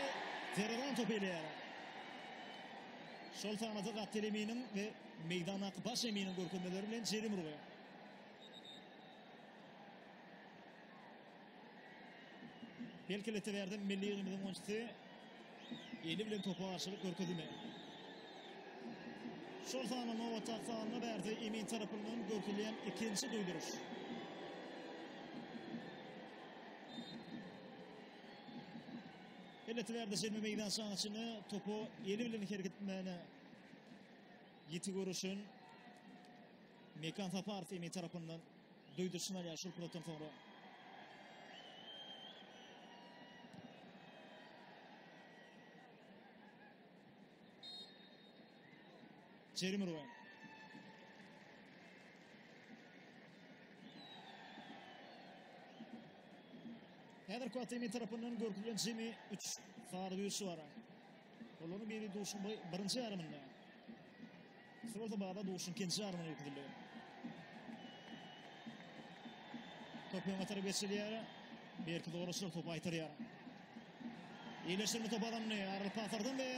Zerran top elýär. Şol sanada Gapdel eminiň we meýdandaky baş eminiň görkezmeleri bilen jerim urgy. Belki berdi milli ýygnymyzyň oýunçysy eli bilen topa garşylyk görkezilmedi. Şol sanda nobatdaky sanda berdi emin tarapyndan görkezilýän ikinji duýduryş. Elbetde berdi jerime meýdançanyň içinde topa eli bilen hereket etmäne ýiti görüşen Mekan Saparow emin tarapyndan duýduryşyny alýar şol pursatdan soňra. Jeremy Rowan. Häzirki wagtda emin tarapyndan görkezilen jemi 3 sary duýduryşy bar. Olaryň biri duşuşygyň birinji ýarymynda. Ikisi bolsa bada duşuşygyň ikinji ýarymynda görkezildi. Top öňe tarap geçirilýär. Berki zorlaşyr topy aýtyrýar. Iýleşdirme top adamyny aralyk pasardan we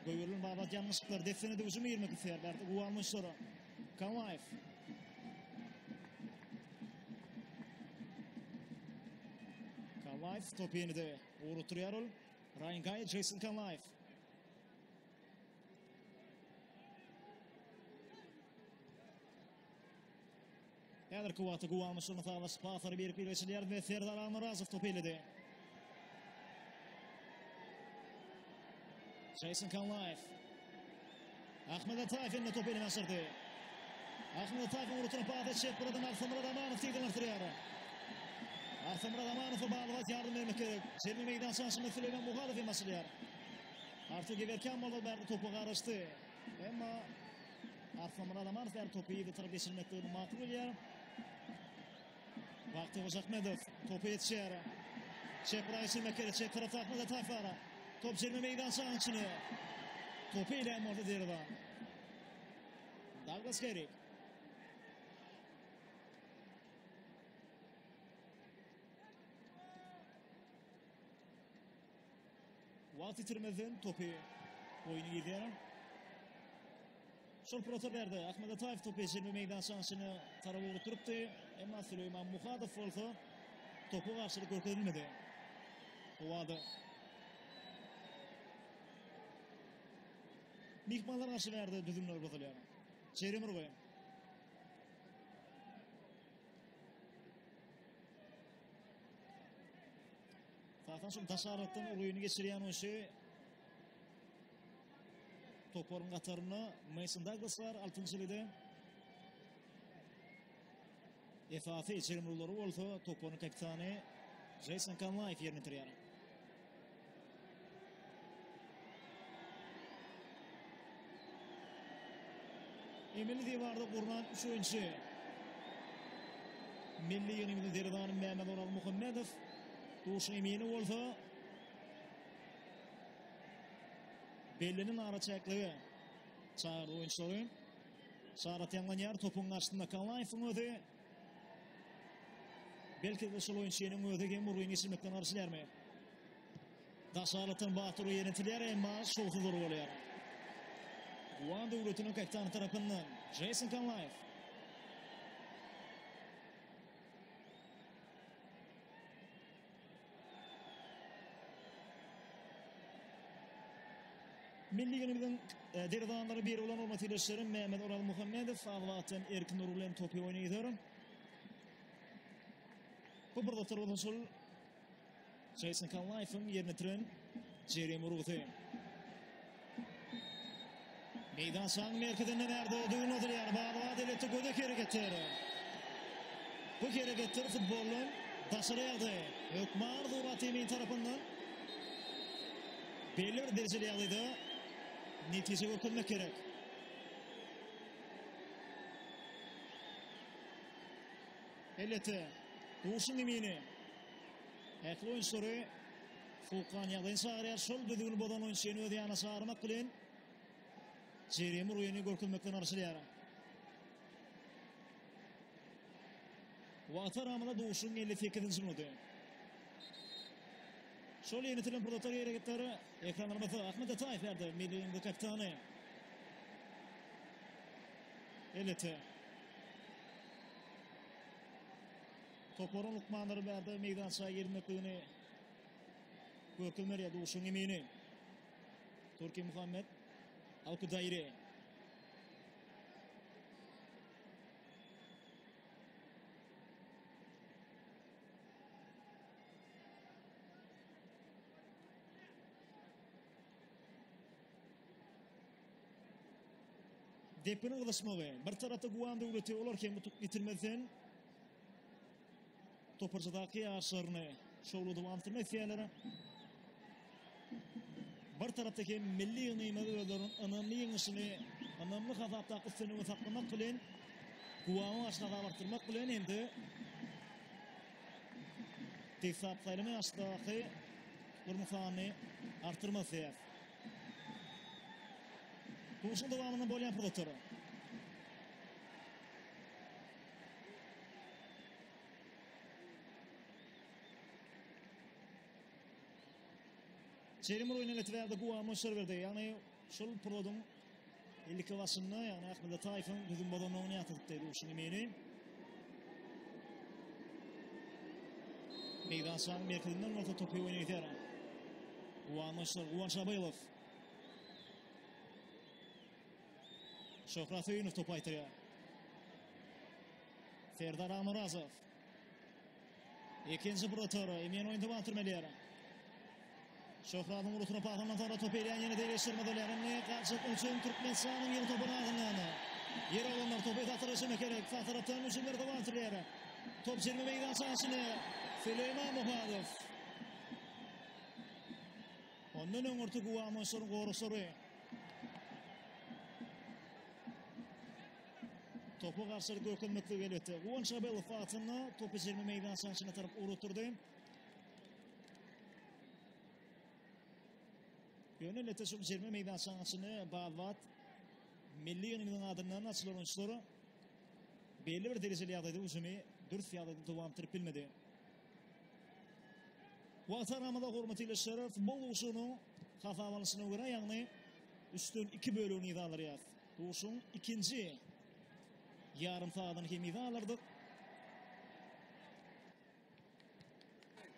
goýberilen babat ýalňyşlyklar dessine hüjüme girmek isleýärler. Guwan oýunçylary. Kamaýew. Kamaýew topy ýene-de ugrukdyrýar ol. Ryan Gaý, Jason Kamaýew. Häzirki wagtda Guwanmyşyň sazlaşyk paslary berip geçilýär we Serdar Almyrazow topy eledi. Jason Kanlaýew. Ahmet Ataýew indi topy eline aşyrdy. Ahmet Ataýewiň urutyny pasy çep gyradan Arsamyrat Amanow tizden artdyrýar. Arsamyrat Amanowa bagly ýardam bermek gerek. Jerime meýdançasynda Süleýman Muhadow hem açylýar. Artur Gewerkyan bolsa bärde topa garaşdy. Emma Arslanmyrat Amanow bärde topy yza tarap geçirmekligini makul bilýär. Wagty Hojaahmedow topa ýetişýär. Çep gyra geçirmek gerek. Çep tarapda Ahmet Ataýew bar. Top jerime meýdançanyň içine. Topy eýlän bolsa derwezan. Douglas Gerrik. Wagt ýitirmezden topy oýuna girýär. Şol purata berdi. Ahmet Ataýew topy jerime meýdançasyna tarap ugrukdyrypdy. Emma Süleýman Muhadow bolsa topa garşylyk görkezilmedi. Howada. Myhmanlar garşy bärde düzümler bozulýar. Jerime urgy. Esasan şol daş aralykdan urgyny geçirýän oýunçy toparyň gatarynda Mason Douglas bar 6-njy ligde. Esasy jerime urgulary bolsa toparyň kapitany Jason Kanlaýew ýerine ýetirýär. Emeli diwarda gurnan üç oýunçy. Milli ýygnymyzyň derwezebany Mämmet Orazmuhammedow. Duşuň emini bolsa bellenen araçäklige çagyrdy oýunçylary. Şarat ýaňlanýar, topuň garşysynda Kalaýewiň özi. Belki-de şol oýunçynyň özi hem urgyny geçirmekden garşylarmy? Daş aralykdan Batyr ýerine ýetirýär, emma şowsuz urgy bolýar. Guwan döwletiniň kapitany tarapyndan Jeýson Kalaýew. Milli ýygynyň e, derwezanlary biri bolan hormatly ildeşlerim Mehmet Oral Muhammedow az wagtdan erkin urgy bilen topy oýna gider. Bu bir dostlar bolsa şol Jason Kallaýewiň ýerine ýetiren jerime urgusy. Meýdançanyň merkezinde bärde düwün bozulýar. Bada-bat elbetde gödek hereketler. Bu hereketler futboldan daşary ýagdaý. Hökman Zurat emin tarapyndan belli bir derejeli ýagdaýda netije görkezmek gerek. Elbetde, duşuň emini ähli oýunçylary sowukgan ýagdaýyny çagyrýar. Şol düzgüni bozan oýunçyny öz ýanyna çagyrmak bilen jerime urgyny görkezmekden garaşylýar. Wagta ramada duşuň 58-nji minudy. Şol ýenitilen pursatlar hereketler ekranlarymyzda Ahmet Ataýew berdi. Milli ýygyndy kapitany. Elbetde. Toparyň lukmanlary bärde meýdança girmekligini görkezmeli duşuň emini. Turki Muhammed Alkudaýri. Depginiň gyzyşmagy. Bir tarapda Guam döwleti, olar hem utuk ýitirmezden toparçadaky ýaryşlaryny şowly dowam etdirmek isleýärler. Bir tarapda hem milli ýygnymyz özleriniň ynamly ýeňişini, ynamly hasapdaky üstünligini saklamak bilen Guamyň garşysyna hasap artdyrmak bilen hem-de deslap saýlama ýaryşdaky utuklaryň sanyny artdyrmak isleýär. Duşuşygyň dowamynda bolýan pursatlar. Jerim oýny elbetde Guam oýunçylar berdi. Ýagny şol pursadyň 52 başynda, ýagny Ahmet Ataýewiň düzüm bozandygyny ýatladypdy duşuşygyň emini. Meýdançanyň merkezinden bolsa topy oýna ýeter. Guwangyçlar Guwanç Abylow. Şöhrat Söýünow topy aýtyrýar. Serdar Agmyrazow. Ikinji protor emin oýun dowam etdirmeli. Şöhratyň urgusyna pasyndan sonra top elýän ýene deňeşdirme bolýar. Indi garşy hüjüm Türkmenistanyň ýyl topuny adyndan. Ýer olanlar topy sag tarapa gerek. Sag tarapdan hüjümler dowam etdirilýär. Top jerime meýdançasyny Süleýman Muhadow. Ondan öňürti Guwangyçlaryň goragçylary. Topa garşylyk görkezmeklik elbetde. Guwanç Abelow wagtynda topy jerime meýdançasyna tarap ugrukdyrdy. Ýöne elbetde şu jerime meýdançasyny Balbat milli ýygynyň adyndan açylan oýunçylar belli bir derejeli ýagdaýda hüjümi dürs ýagdaýda dowam etdirip bilmedi. Wagt aramyzda hormatly ildeşler, futbol duşuşygynyň hasap alnyşyna görä, ýagny üçden iki bölegini yza alyrýas. Duşuşygyň ikinji ýarym sagadyny hem yza alyrdyk.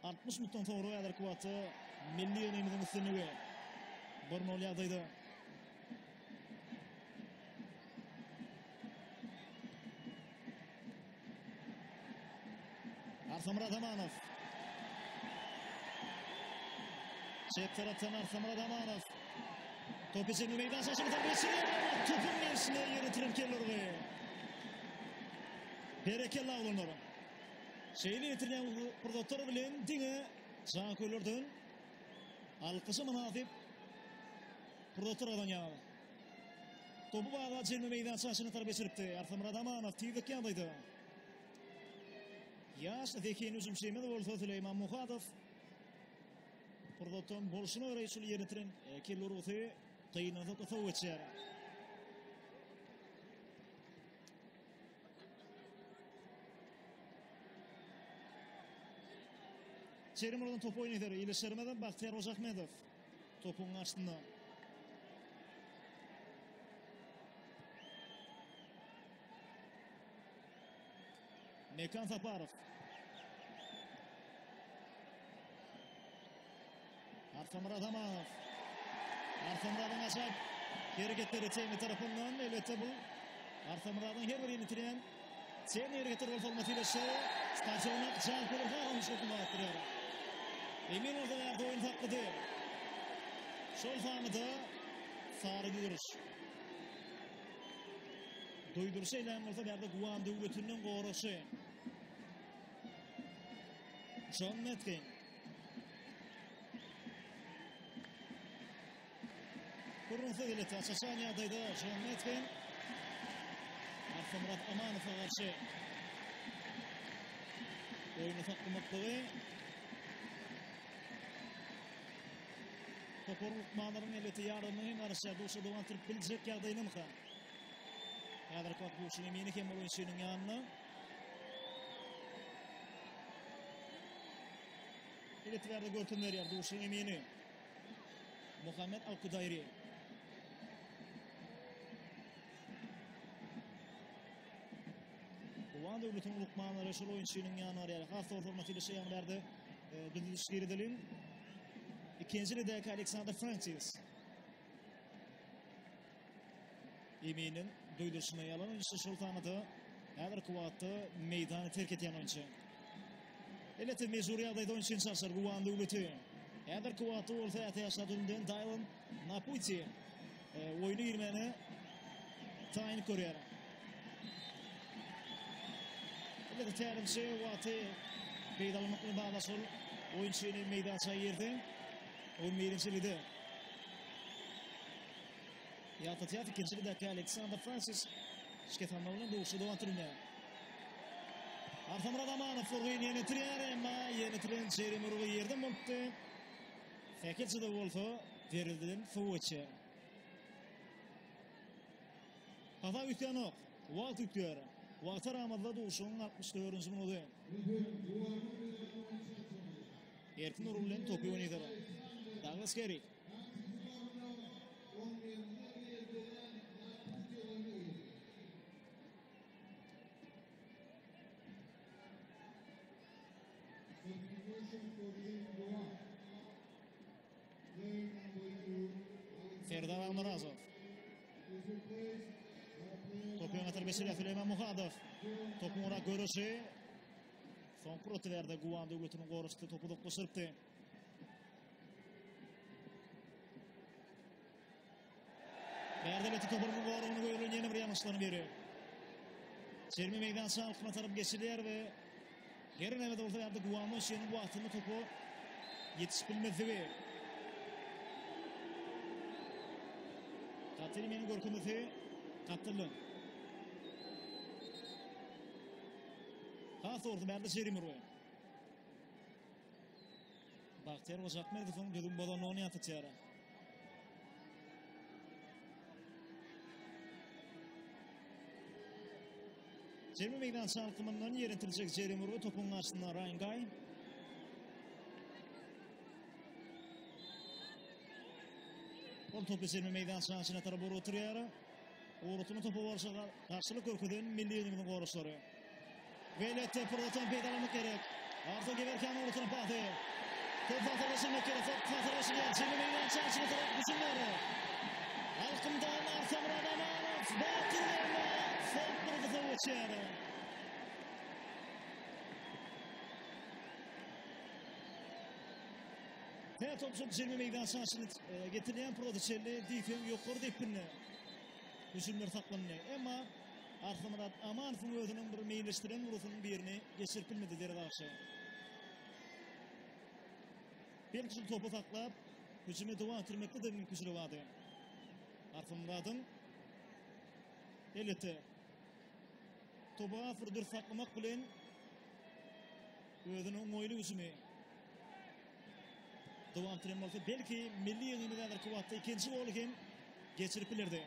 60 minutdan soňra häzirki wagtda milli ýygynymyzyň üstünligi 1-0 ýagdaýda. Arsamyrat Amanow. Çep tarapdan Arsamyrat Amanow. Top içinde meýdan şaşyny tarap geçirýär. Topuň gelşine ýere tirelken urgy. Berekella oglanlar. Şeýle ýetirilýän pursatlar bilen diňe janköýerlerden alkyşa mynasyp pursatlar gazanýar. Topy baga jerime meýdançasyna tarap geçiripdi. Arsamyrat Amanow tizlik ýagdaýda. Ýaş zehin hüjümçimiz bolsa Süleýman Muhadow. Pursatdan bolşuna görä şul ýerine ýetiren kelle urgusy gynansak-da sow geçýär. Çerim urgan top oýnaýar. Ilişermeden Bagtyýar Hojaahmedow. Topuň garşysynda. Mekan Saparow. Arsamyrat Amanow. Arsamyradyň ajaýyp hereketleri Temi tarapyndan. Elbetde bu Arsamyradyň her bir ýenitirýän Temi hereketleri bolsa olma tileşi stadiona janköýerler has şowhuny artdyrýar. Emin bolsa bärde oýun saklady. Şol sanda sary duýduryş. Duýduryş eýlän bolsa bärde Guam döwletiniň goragçy. John Metkin. Gürrüňsiz elbetde aç-açan ýagdaýda John Metkin Arsamyrat Amanowa garşy oýny saklamaklygy topar lukmanlaryň elbetde ýardamyna hem garaşýar. Duşa dowam etdirip biljek ýagdaýynamyka? Häzirki wagt duşuň emini hem ol oýunçynyň ýanynda. Elbetde bärde görkezme berýär duşuň emini. Muhammet Al-Kudaýri. Guwan döwletiň lukmanlary şol oýunçynyň ýanyna barýar. Has dogry hormatly ildeşler ýagny bärde e, düzüliş girizeliň. Ikinji ridäki Aleksandr Fransis. Eminiň duýduryşyna ýalan oýunçy şol sanda häzirki wagtda meýdany terk edýän oýunçy. Elbetde mejbury ýagdaýda oýunçyny çalşar Guwan döwleti. Häzirki wagtda bolsa ätiýaçlar düzümden Daýlon Naputi e, oýuna girmäne taýyn görýär. Elbetde tälimçi wagty peýdalanmak bilen bagly şol oýunçyny meýdança girdi. 11-nji ligde. Ýatlatýas, ikinji ligdäki Aleksandr Fransis şikes almak bilen duşuşygy dowam etdirýär. Arsamyrat Amanow urgyny ýerine ýetirýär, emma ýerine ýetirilen jerime urgy ýerden bolupdy. Sähelçe-de bolsa derwezeden sow geçýär. Hasap üýtgänok, wagt üýtgär. Wagta ramazda duşuşygyň 64-nji minudy. Erkin urgy bilen topy oýnaýar. Douglas Gerrik. Serdar Almyrazow. Topy öňe tarap geçirýär Süleýman Muhadow. Topuň ora görüşi. Soňky roty berdi Guwan döwletiniň goragçysy topy uzaklaşdyrypdy. Bärde toparynyň goragyny goýulan ýene bir ýalňyşlaryň biri. Jerime meýdança halkyna tarap geçilýär we her näme bolsa bärde Guwanly Şeniň wagtynda topa ýetişip bilmezligi. Gatyl meniň görkezmesi gapdaldan. Has dogrusy bärde jerime urgy. Bagtyýar Hojaahmedowyň düzgün bozandygyny ýatlatýar. Jerime meýdança alkymyndan ýerine ýetiriljek jerime urgy topuň garşysynda Raýan Gaý. Ol topy jerime meýdançanyň içine tarap urup oturýar. Urutyny topa bolşa garşylyk görkezen milli ýygynyň goragçylary. Elbetde pursatdan peýdalanmak gerek. Artur Gewerkýan urutyny pasy. Top hasar geçirmek gerek. Top hasar geçirýär. Jerime meýdançanyň içine tarap hüjümler. Alkymdan Arsamyrat Amanow batyr emma top burgusa geçýär. Tä top şol jerime meýdançasyna getirilýän pursata çenli diýseň ýokary depginde hüjümler saklandy. Emma Arslanmyrat Amanowyň özüniň bir meýilleşdiren urgusynyň birini geçirip bilmedi derweze garşy. Belki şol topy saklap, hüjümi dowam etdirmekde-de mümkinçiligi bardy. Arslanmyradyň elbetde topy has bir dürs saklamak bilen özüniň oňaýly hüjümi. dowam etdiren bolsa, belki milli ýygyndymyz häzirki wagtda ikinji goly hem geçirip bilerdi.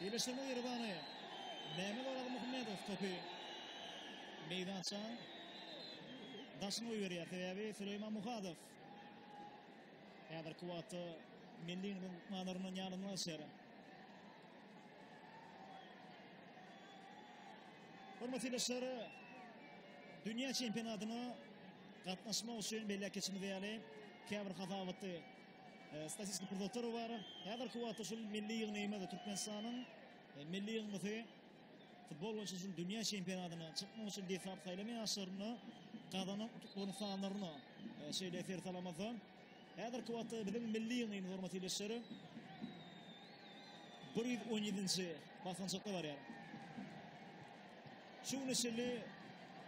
Birleşdirme ýeribany Mehmet Orazmuhammedow topy meýdança daşyna goýberýär. Sebäbi Süleýman Muhadow häzirki wagtda milli ýygyndynyň lukmanlaryndan ýanynda alşýar. Hormatly ildeşler, dünýä çempionatyna gatnaşmak üçin belläp geçimiz ýaly käbir hasabatly e, statistik pursatlar bar. Häzirki wagtda şul milli ýygnymyz Türkmenistanyň e, milli ýygnysy futbol boýunça şul dünýä çempionatyna çykmak üçin deslap saýlama ýaşlarynda gazanan utuklaryň sanlaryna e, şeýle ser salamazda häzirki wagtda biziň milli ýygnymyz hormatly ildeşler 117-nji basgançakda barýar. Şu güne çenli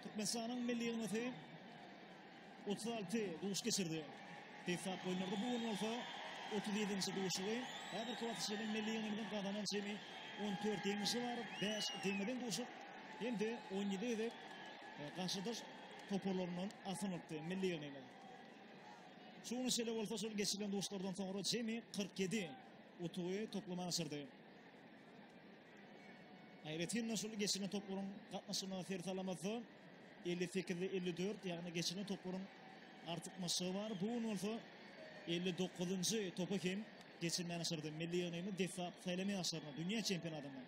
Türkmenistanyň milli ýygnysy 36 duşuşyk geçirdi. Deslap oýunlarda bu gün bolsa 37-nji duşuşygy. Häzirki wagta çenli milli ýygnymyzyň gazanan jemi 14 ýeňişi bar, 5 deňme-deň duşuşyk hem-de 17 gezek e, garşydaş toparlaryndan asylykdy milli ýygnymyz. Şu güne çenli bolsa şol geçirilen duşuşyklardan soňra jemi 47 utugy toplama aşyrdy. Aýratyn-da şol geçirilen toplaryň gatnaşygyna ser salamazda 58-de 54, ýagny geçirilen toplaryň artykmaçlygy bar. Bu gün bolsa 59-njy topy hem geçirmän aşyrdy. Milli ýygnymyz deslap saýlama ýaşlarynda dünýä çempionatynda.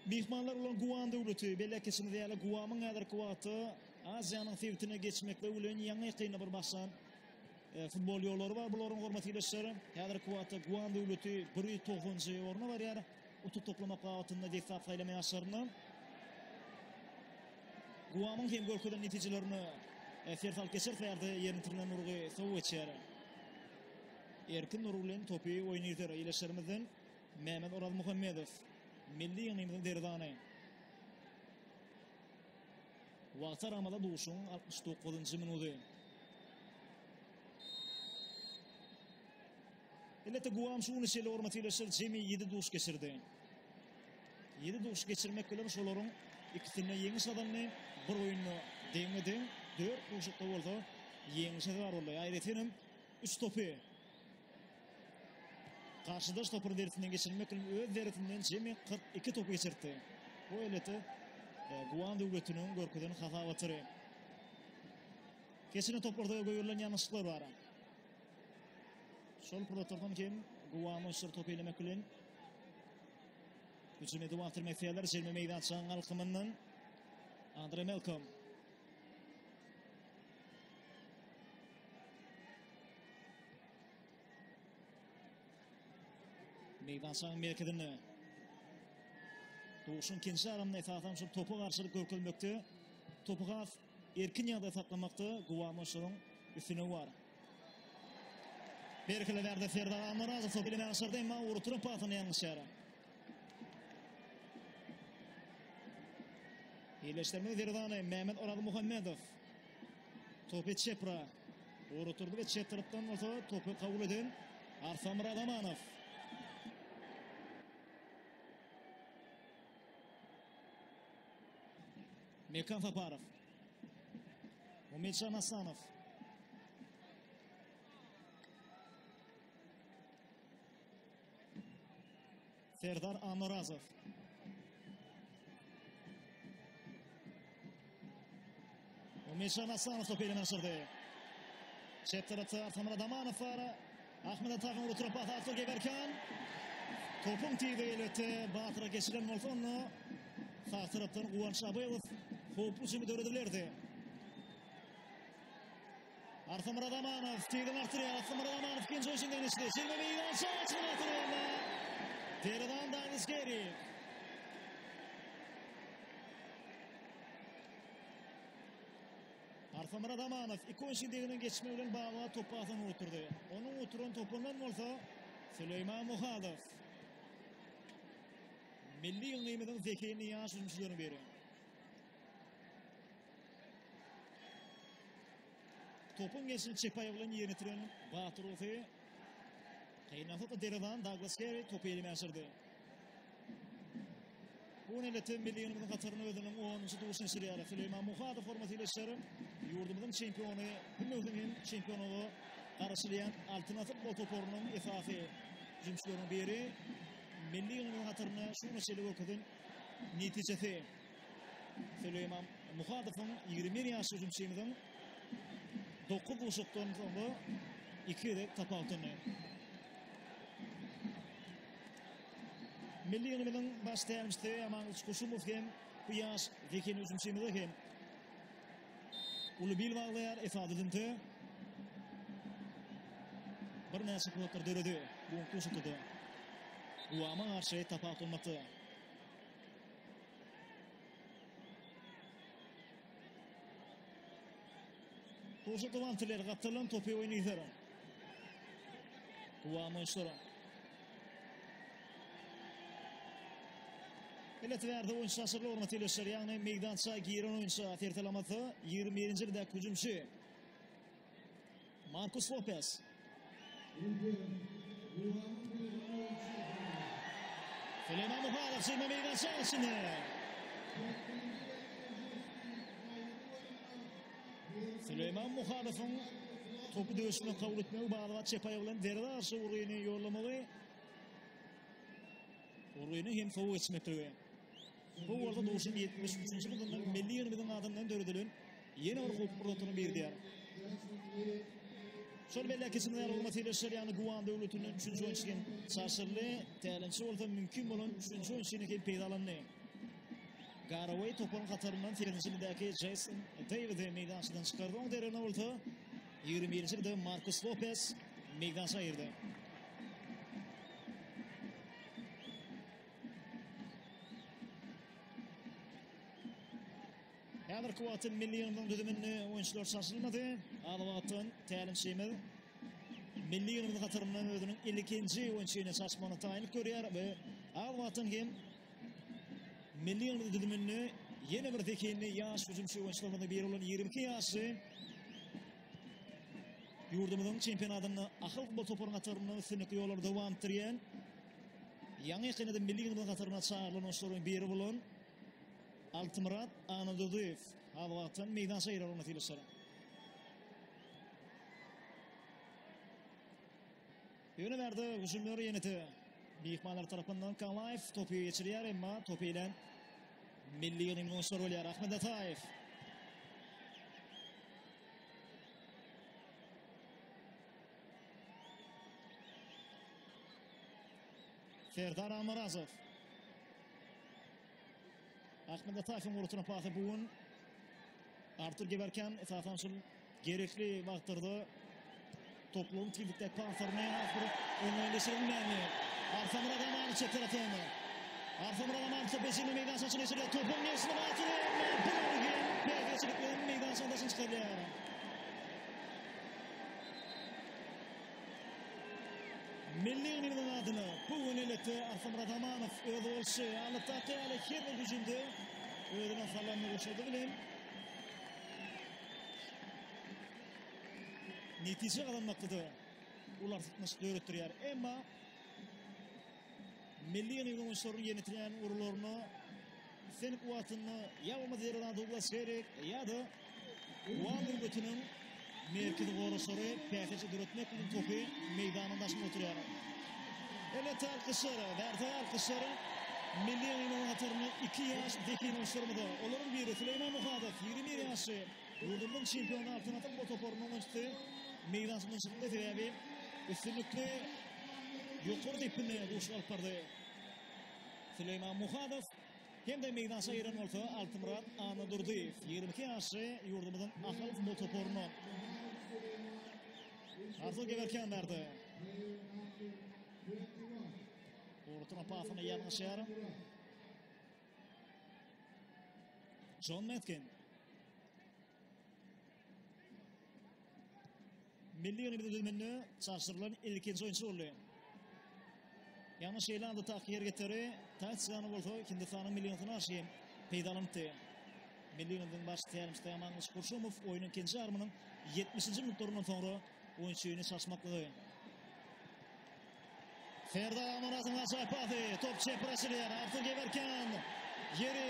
Myhmanlar bolan Guam döwleti, belläp geçimiz ýaly, Guamyň häzirki wagtda Aziýanyň sebitine geçmeklik bilen ýaňy-ýakynda bir başlan e, futbol ýollary bar bularyň hormatly ildeşler. Häzirki wagtda Guam döwleti 190-njy orna barýar. Utuk toplamak babatynda deslap saýlama ýaşlarynda. Guamyň hem görkezen netijelerine e, ser salyp geçer bärde ýerine ýetirilen urgy sow geçýär. Erkin urgy bilen topy oýun ýürter ildeşlerimizden Mehmet Orazmuhammedow milli ýygnymyzyň derwezany. Wagta ramada duşuň 69-njy minudy. Elbetde Guam şu güne çenli hormatly ildeşler jemi 7 duş geçirdi. 7 duş geçirmek bilen şolaryň ikisinde ýeňiş gazandy, bir oýunda deňme-deň, 4 duşuşykda bolsa ýeňlişe sezewar boldy. Aýratyn hem 3 topy Garşydaş toparyň derisinden geçirmek bilen öz derisinden jemi 42 topy geçirtdi. Bu elbetde e, Guam döwletiniň görkezen hasabatyry. Geçiren toplarda goýberilen ýalňyşlyklar bar. Şol pursatlardan hem Guam oýunçylary topy elemek bilen hüjümi dowam etdirmek isleýärler. Jerime meýdançanyň alkymyndan Andre Melkom. Meýdançanyň merkezinde Duşuň ikinji ýarymynda esasan şol topa garşylyk görkezmekde, topy has erkin ýagdaýda saklamakda Guwanmoşlaryň üstünligi bar. Berkile bärde Serdar Annarazov topy bilen aşyrdy, emma uruturan pasyny ýalňyşýar. Ýerleşdirme derwezany Mehmet Orazmuhammedow. Topy çepra uruturdy we çep tarapdan bolsa topy kabul eden Arslan Amanow. Mekan Saparow. Umidjan Asanow. Serdar Annorazow. Umidjan Asanow topy eline aşyrdy. Çep tarapda Artamyrat Amanow bar. Ahmet Atahyň oturyp pas Artur Geberkan. Topuň tizligi elbetde Batyra geçilen bolsa onda sag tarapdan Guwanç Abylow howply hüjümi döredibilerdi. Arsamyrat Amanow tizini artdyrýar. Arsamyrat Amanow ikinji oýunçyny geçdi. Jerime meýdança açylan atyrýar emma Derezan Douglas Geri. Arsamyrat Amanow iki oýunçyny deginden geçmek bilen Baba topy asan urupdyrdy. Onuň oturan topundan bolsa Süleýman Muhadow. Milli ýygnymyzyň zehinli ýaş hüjümçileriniň biri. Topuň gelşini çep aýagy bilen ýerine ýetiren Batyr Usy gynansa-da derwezan Douglas Kerri topy elime aşyrdy. Bu elbetde milli ýygnymyzyň hatarynda özüniň onunjy duşuny geçirýär. Süleýman Muhadow hormatly ildeşler, ýurdumyzyň çempiony, bu möwsüm hem çempionlyga garaşylýan Altyn asyr futbol toparynyň esasy hüjümçileriniň biri. Milli ýygnymyzyň hatarynda şu güne çenli görkezen netijesi. Süleýman Muhadowyň 21 ýaşly hüjümçimiziň 9 duşuşykdan soňra 2 gezek tapawutlandy. Milli ýygnymyzyň baş tälimçisi Amangylyç Guşumow hem bu ýaş zehinli hüjümçimize hem uly bil baglaýar. Esasy düzümde birnäçe pursatlar döredi. Bu duşuşykda Guama garşy tapawutlanmakda. Duşuşyk dowam etdirilýär. Gapdaldan topy oýun ýeter. Guam oýunçylary. Elbetde bärde oýunçy çaşyrly orna teleşer, ýagny meýdança giren oýunça sertalamasy 21-nji ýyldaki hüjümçi Markus Lopez. Süleýman Muhadow jilme meýdança içinde. Süleýman Muhadowyň topy döşüne kabul etmegi bada-bat çep aýagy bilen derweze garşy urgyny ýollamagy urgyny hem sowa geçmekligi. Bu bolsa duşuşygyň 73-nji minutynda milli ýygnymyzyň adyndan döredilen ýene bir howply pursatlaryň biri diýär. Şol belläp geçilmeli ýaly hormatly ildeşler, ýagny Guam döwletinden üçünji oýunçy hem çaşyryldy. Tälimçi bolsa mümkin bolan üçünji oýunçyny hem peýdalandy. Garaway toparyň hataryndan sekizinji ýyldaki Jeýson Deýwidi meýdançadan çykardy. Oň deregine bolsa 21-nji ýylda Markus Lopes meýdança girdi. Häzirki wagtda milli ýygyndynyň düzüminde oýunçylar çalşylmady. Az wagtdan tälimçimiz milli ýygyndynyň hataryndan özüniň ilkinji oýunçyny çalyşmagyna taýynlyk görýär we az wagtdan hem milli ýygyndy düzüminde ýene bir zehinli ýaş hüjümçi oýunçylarymyzyň biri bolan 22 ýaşly ýurdumyzyň çempionatynda Ahal futbol toparynyň hatarynda üstünlikli ýollary dowam etdirýän ýaňy-ýakynda milli ýygyndynyň hataryna çagyrylan oýunçylaryň biri bolan Altymyrat Anadurdyýew az wagtdan meýdança girer hormatly ildeşler. Ýöne bärde hüjümler ýene-de myhmanlar tarapyndan Kalaýew topy geçirýär, emma topy bilen milli ýygyndynyň oýunçylary bolýar. Ahmet Ataýew. Serdar Amarazow. Ahmet Ataýewiň urutuna pasy bu gün Artur Gewerkän esasan şul gerekli wagtlarda toplugyň tizlikdäki paslaryny has bir oňaýlaşdyryp bilmändi. Arsamyrat Amanow çep tarapdan. Arsamyrat Amanow top beşigini meýdança içine geçirýär. Topuň gelşini Artur bu hem päsgelçilik bilen meýdançadan daşyna çykarylýar. Milli ýygnymyzyň adyna bu gün elbetde Arsamyrat Amanow öz bolşy alypdaky ýaly her bir hüjümde özüne salanyny goşady bilen netije gazanmakda-da uly artykmaçlyk döretdirýär. Emma milli ýygnymyzyň oýunçylarynyň ýerine ýetirýän urularyna islendik wagtynda ýa bolmasa derwezan Douglas Herrik ýa-da Guam döwletiniň merkezi goraçlary päsgelçilik döretmek bilen topy meýdanyň daşynda oturýar. Elbetde alkyşlar, bärde alkyşlar milli ýygnymyzyň hatarynda iki ýaş zehin oýunçylarymyza. Olaryň biri Süleýman Muhadow, 21 ýaşly, ýurdumyzyň çempiony Altyn asyr futbol toparynyň oýunçysy meýdançadan çykdy, sebäbi üstünlikli ýokary depginde duşuşyk alyp bardy. Süleýman Muhadow hem-de meýdança giren bolsa Altymyrat Annadurdyýew, 22 ýaşly ýurdumyzyň Ahal futbol toparyna Artur Gewerkän berdi. Ortuna pasyny ýalňyşýar. John Metkin. Milli ýygyndy düzüminde çaşyrylan ilkinji oýunçy boldy. Ýagny şeýle adatdaky hereketleri taktikany bolsa Hindistanyň milli ýygyndysyna garşy hem peýdalanypdy. Milli ýygyndynyň baş tälimçisi Amangylyç Gurşumow oýnuň ikinji ýarymynyň 70-nji minutlaryndan soňra oýunçyny çalyşmaklygy Serdar Amanatyň ajaýyp pasy. Top çepir açylýar. Artur Gewerkän. Ýeri,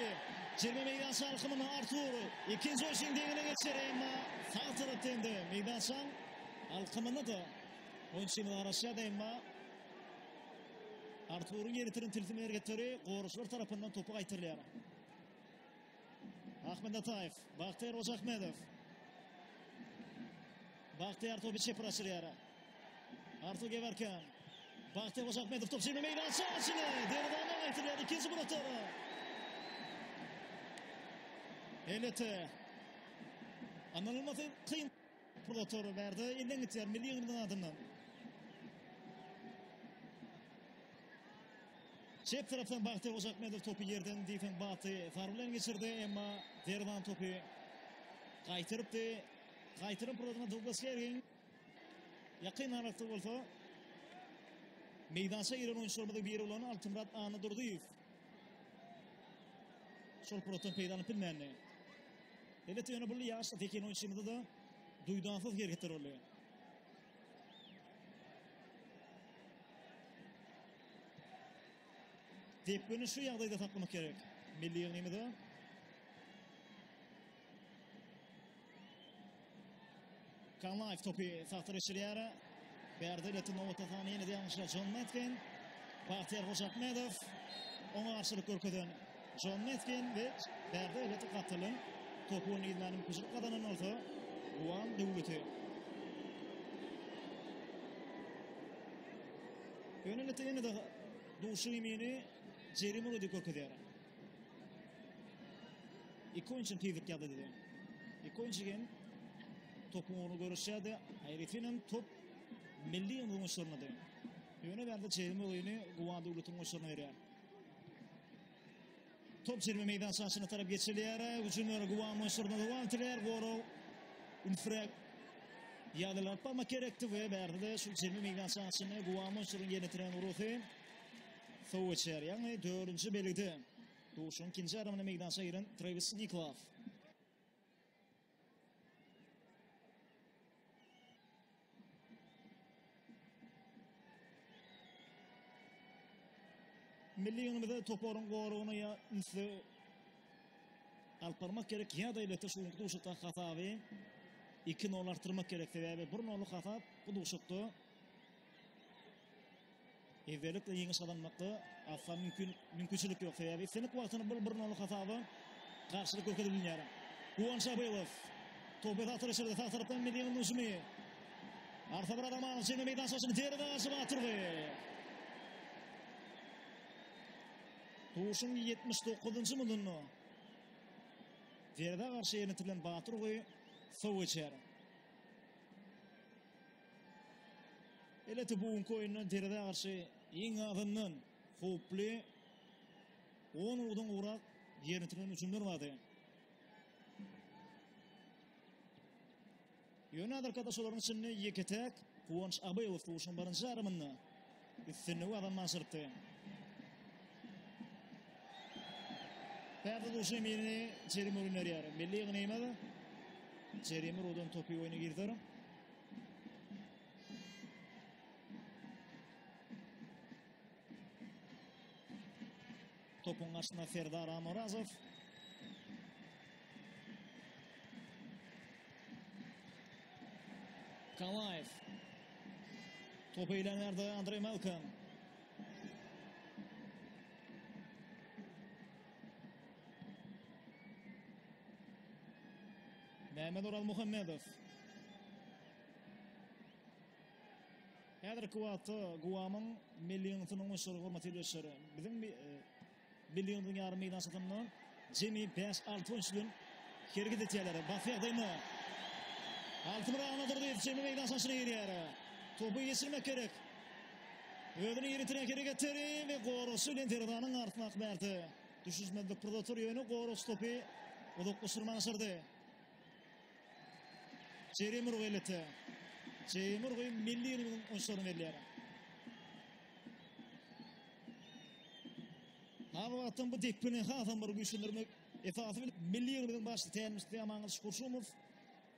jerime meýdança alkymynda Artur ikinji oýunçynyň deňine geçer, emma sag tarapda indi meýdançaň alkymynda-da oýunçymyz garaşýardy, emma Arturyň ýeritiren tilsim hereketleri goragçylar tarapyndan topy gaýtarylýar. Ahmet Ataýew, Bagtyýar Hojaahmedow. Bagtyýar topy çeper açyrýar. Artur Gewerkän. Bagtyýar Hojaahmedow top jerime meýdança içine. Derwezä gaýtarýar ikinji burator. Elbetde. Anlanylmasy kyn pursator bärde elden gitýär milli ýygyndynyň adyndan. Çep tarapdan Bagtyýar Hojaahmedow topy ýerden diýseň batly zarba bilen geçirdi, emma Derwan topy gaýtarypdy. Gaýtaran pursatyna Douglas Herring ýakyn aralykda bolsa meýdança giren oýunçylarymyzyň biri bolan Altymyrat Annadurdyýew şol pursatdan peýdalanyp bilmändi. Elbetde ýöne bu ýaş zehin oýunçymyzda-da duýdansyz hereketler boldy. Depgini şu ýagdaýda saklamak gerek. Milli ýygnymyza Kanaýew topy sagtyr geçirýär. Bärde elbetde nobatda sany ýene-de ýalňyşlar Jon Metkin. Bagtyýar Hojaahmedow oňa garşylyk görkezen Jon Metkin we bärde elbetde gapdalyň topy onuň ýüzüne mümkinçilik gazanan bolsa Guam döwleti. Ýöne elbetde ýene-de duşuşyk emini Jerry Murady görkezýär. Iki oýunçyny tizlik ýagdaýda. Iki oýunçy hem topuň ugruna görüşýärdi. Aýratyn hem top milli ýygyndynyň oýunçylaryndady. Ýöne bärde Jeremy oýny Guan döwletiniň oýunçylaryna berýär. Top jerime meýdançasyna tarap geçirilýär. Hüjümler Guam oýunçylaryna dowam etdirilýär. Gorag ünsräk ýagdaýlar alyp barmak gerekdi we bärde-de şu jerime meýdançasyny Guam oýunçylarynyň ýerine ýetiren urgusy sow geçýär. Ýagny dördünji belgide duşuşygyň ikinji ýarymynda meýdança giren Travis Niklaw. Milli ýygnymyzda toparyň goragyna ýa ünsli alyp barmak gerek ýa-da elbetde şu günki duşuşykda hasaby 2-0 artdyrmak gerek. Sebäbi 1-0-lyk hasap bu duşuşykda Ezberlikle ýeňiş gazanmakda asla mümkin mümkinçilik ýok. Sebäbi islendik wagtynda bu bir nolly hasaba garşylyk görkezip bilinýär. Guwanç Abylow topy sag tarapa sag tarapdan milli ýygyndynyň hüjümi. Arsa bir Adamanow jemi meýdançasyny derweze garşy batyrdy. Duşuň 79-njy minutynda derwezä garşy ýerine ýetirilen batyr urgy sow geçýär. Elbetde bu günki oýunda derezä garşy iň azyndan howply 10 urgudan gowrak ýerine ýetirilen hüjümler bardy. Ýöne häzirki şolaryň içinde ýeke-täk Guwanç Abyýew duşuşygyň birinji ýarymynda üstünligi gazanman çykypdy. Täze duşuşygyň emini Jerimi Urun berýär. Milli ýygynymyz Jerimi Urudan topy oýna girdir. Topuň garşysynda Serdar Amorazow. Kalaýew. Topy eýlenýärdi Andreý Malkin. Mehmet Oral Muhammedow. Häzirki wagtda Guamyň milli ýygyndysynyň oýunçylary hormatly ildeşler, biziň milli ýygyndynyň ýarym meýdançasynda jemi 5-6 oýunçy bilen hereket etýärler. Bas ýagdaýynda Altymyrat Annadurdyýew jemi meýdançasyna girýär. Topy geçirmek gerek. Özüni ýerine hereketleri we goragçy bilen derwezäniň arasyndaky bärde düşüşmezlik pursaty ýöne goragçy topy uzaklaşdyrmaga başardy. Jeremi urgy elbetde. Jeremi urgy milli ýygyndynyň oýunçylaryna berilýär. Hal wagtdan bu depgini hasam bir güýçlendirmek esasy bilen milli ýygyndynyň baş tälimçisi Amangylyç Gurşumow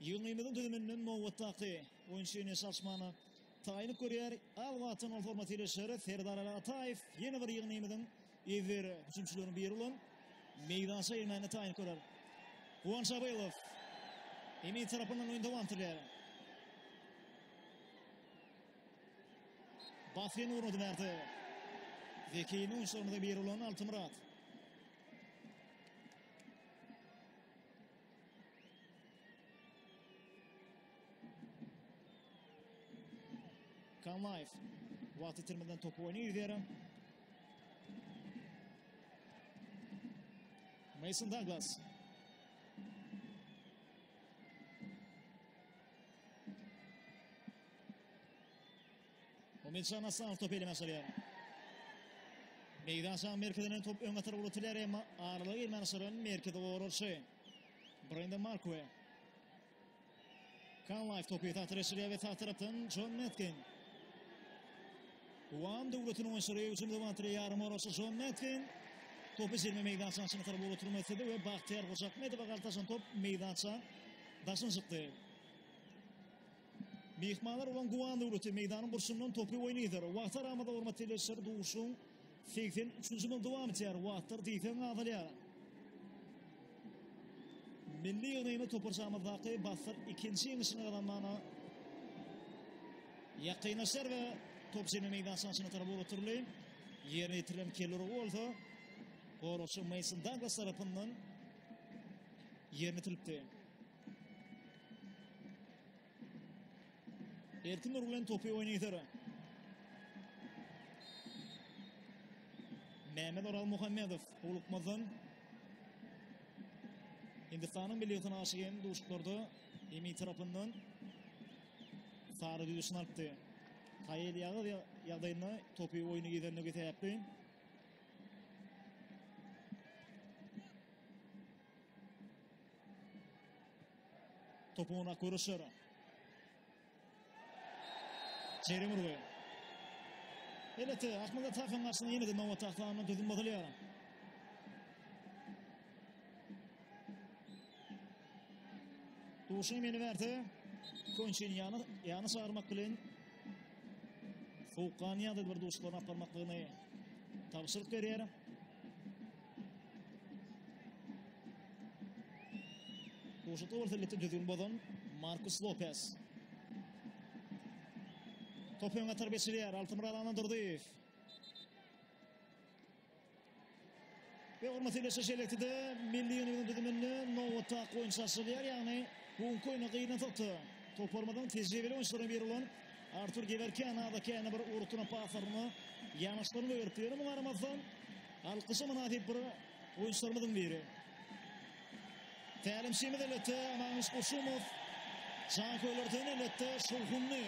ýygyndymyzyň düzüminden nobatdaky oýunçyny çalyşmana taýynlyk görýär. Az wagtdan ol hormatly ildeşler Serdar Ataýew ýene bir ýygyndymyzyň ezber hüjümçileriniň biri bolan. meýdança girmäne taýyn görer. Guwanç Abylow emin tarapyndan oýun dowam etdirilýär. Basgyn ugrady berdi. Zekinli oýunçylarymyzyň biri bolan Altymyrat. Kanlaýew wagt ýitirmeden topy oýna girýär. Mason Douglas. Umytjan Asanow topy eleme salýar. Meýdançanyň merkezinden top öňe tarap ulatylýar, emma aralyga girmän aşyran merkezi goragçy Brendon Markwe. Kanlaýew topy sag tarapa geçirýär we sag tarapdan Jon Metkin. Guam döwletiniň oýunçylary hüjüm dowam etdirýär. Ýarym goragçy Jon Metkin topy jerime meýdançanyň içine tarap ulatyrmak isledi we Bagtyýar Hojaahmedowa galtaşan top meýdança daşyna çykdy. Myhmanlar bolan Guam döwleti meýdanyň burçundan topy oýun yzar. Wagt aramyzda hormatly ildeşler duşuşygyň 83-nji minudy dowam etýär. Wagtlar diýseň azalýar. Milli ýygyndyny toparçamyzdaky bassyr ikinji ýeňişini gazanmagyna ýakynlaşýar we top jemi meýdançanyň tarap ugrukdyryldy. Ýerine ýetirilen kelle urgy bolsa goragçy Mason Douglas tarapyndan ýerine ýetirilipdi. Erkin urgy bilen topy oýna ýeter. Mehmet Oral Muhammedow howlukmazdan Hindistanyň milli ýygyndysyna garşy hem duşuşyklarda emin tarapyndan sary düzüşini alypdy. Taýel ýagyz ýagdaýynda topy oýna girizendigi sebäpli Topu onak görüşer. Jerim urgy. Elbetde, Ahmet Ataýewiň garşysyna ýene-de nobat agzanynda düzüm bozulýar. Duşuň meni berdi. Konçini ýana, ýana çagyrmak bilen sowukganly ýagdaýda bir duşuşyklaryny aparmaklygyny tabşyryk berýär. Duşuşykda bolsa elbetde düzgün bozan Markus Lopez. Topy öňe tarap geçirýär Altymyrat Annadurdyýew. We hormatly ildeşler şeýlelikde milli ýygyndynyň düzüminde nobatdaky oýunçy açylýar, ýagny bu günki oýna gynansak-da toparymyzyň tejribeli oýunçylarynyň biri bolan Artur Gewerkýan azda-kände bir ugrukdyran paslaryny ýalňyşlaryny goýberipdi. Ýöne muňa garamazdan alkyşa mynasyp bir oýunçylarymyzyň biri. Tälimçimiz elbetde Amangylyç Goşumow janköýerlerden elbetde şowhunly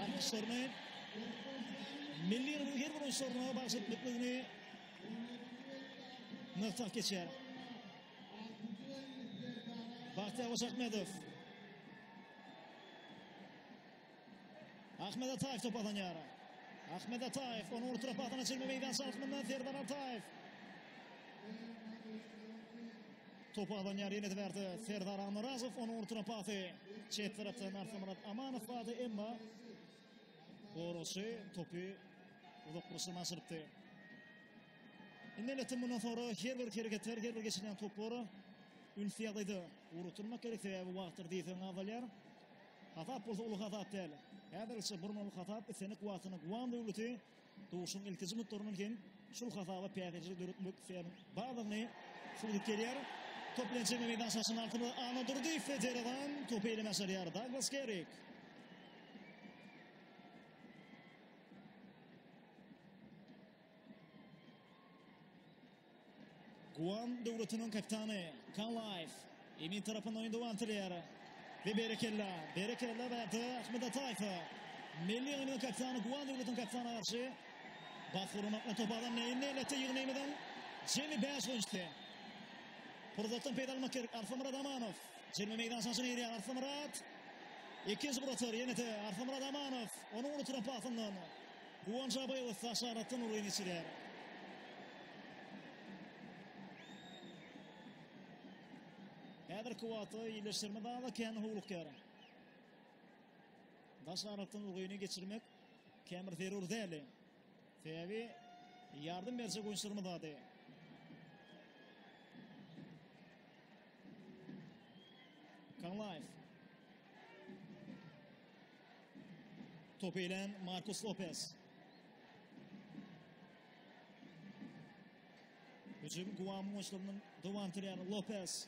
alkyşlaryny milli ýygyndynyň her bir oýunçylaryna bagyş etmekligini nygtap geçýär. Bagtyýar Hojaahmedow. Ahmet Ataýew top azanýar. Ahmet Ataýew onu orta pasyna çekme meýdan çalkymyndan Serdar Ataýew. Topu azanýar ýene de berdi Serdar Anurazow onu orta pasy. Çep tarapdan Arslanmyrat Amanow bardy emma goragçy topy uzak burçdan aşyrypdy. Indi elbetde mundan sonra her bir hereketler, her bir geçirilýän toplar ünsli ýagdaýda ugrukdyrmak gerek, sebäbi wagtlar diýseň azalýar. Hasap bolsa uly hasap däl. Häzirlikçe bir nollyk hasap islendik wagtynda Guam döwleti duşuşygyň ilkinji minutlaryndan hem şul hasaba päsgelçilik döretmek isleýän bardygyny subut edip gelýär. Top bilen çekme meýdançasynyň altynda Annadurdyýew we Derewan topy eleme aşyrýar. Douglas Garrick. Guam döwletiniň kapitany Kalaýew emin tarapyndan oýun dowam etdirýär. We berekella, berekella berdi Ahmet Ataýewe. Milli ýygyndynyň kapitany Guam döwletiniň kapitanyna garşy basgy urmak bilen top alan indi elbetde ýygynymyzyň jemi 5 oýunçysy. Pursatdan peýdalanmak gerek Arslanmyrat Amanow. Jerime meýdançasyna girýär Arslanmyrat. Ikinji burator ýene-de Arslanmyrat Amanow. Onuň unutylan pasyndan Guwanç Abaýew daşaratdan urgyny geçirýär. Häzirki wagtda ýerleşdirme dada kän howlukýar. Daş aralykdan urgyny geçirmek kän bir zerur däl. Sebäbi ýardam berjek oýunçylarymyz bardy. Atamollaýew. Topy eýlän Markus Lopez. Hüjüm Guamyň oýunçylaryndan dowam etdirýär Lopez.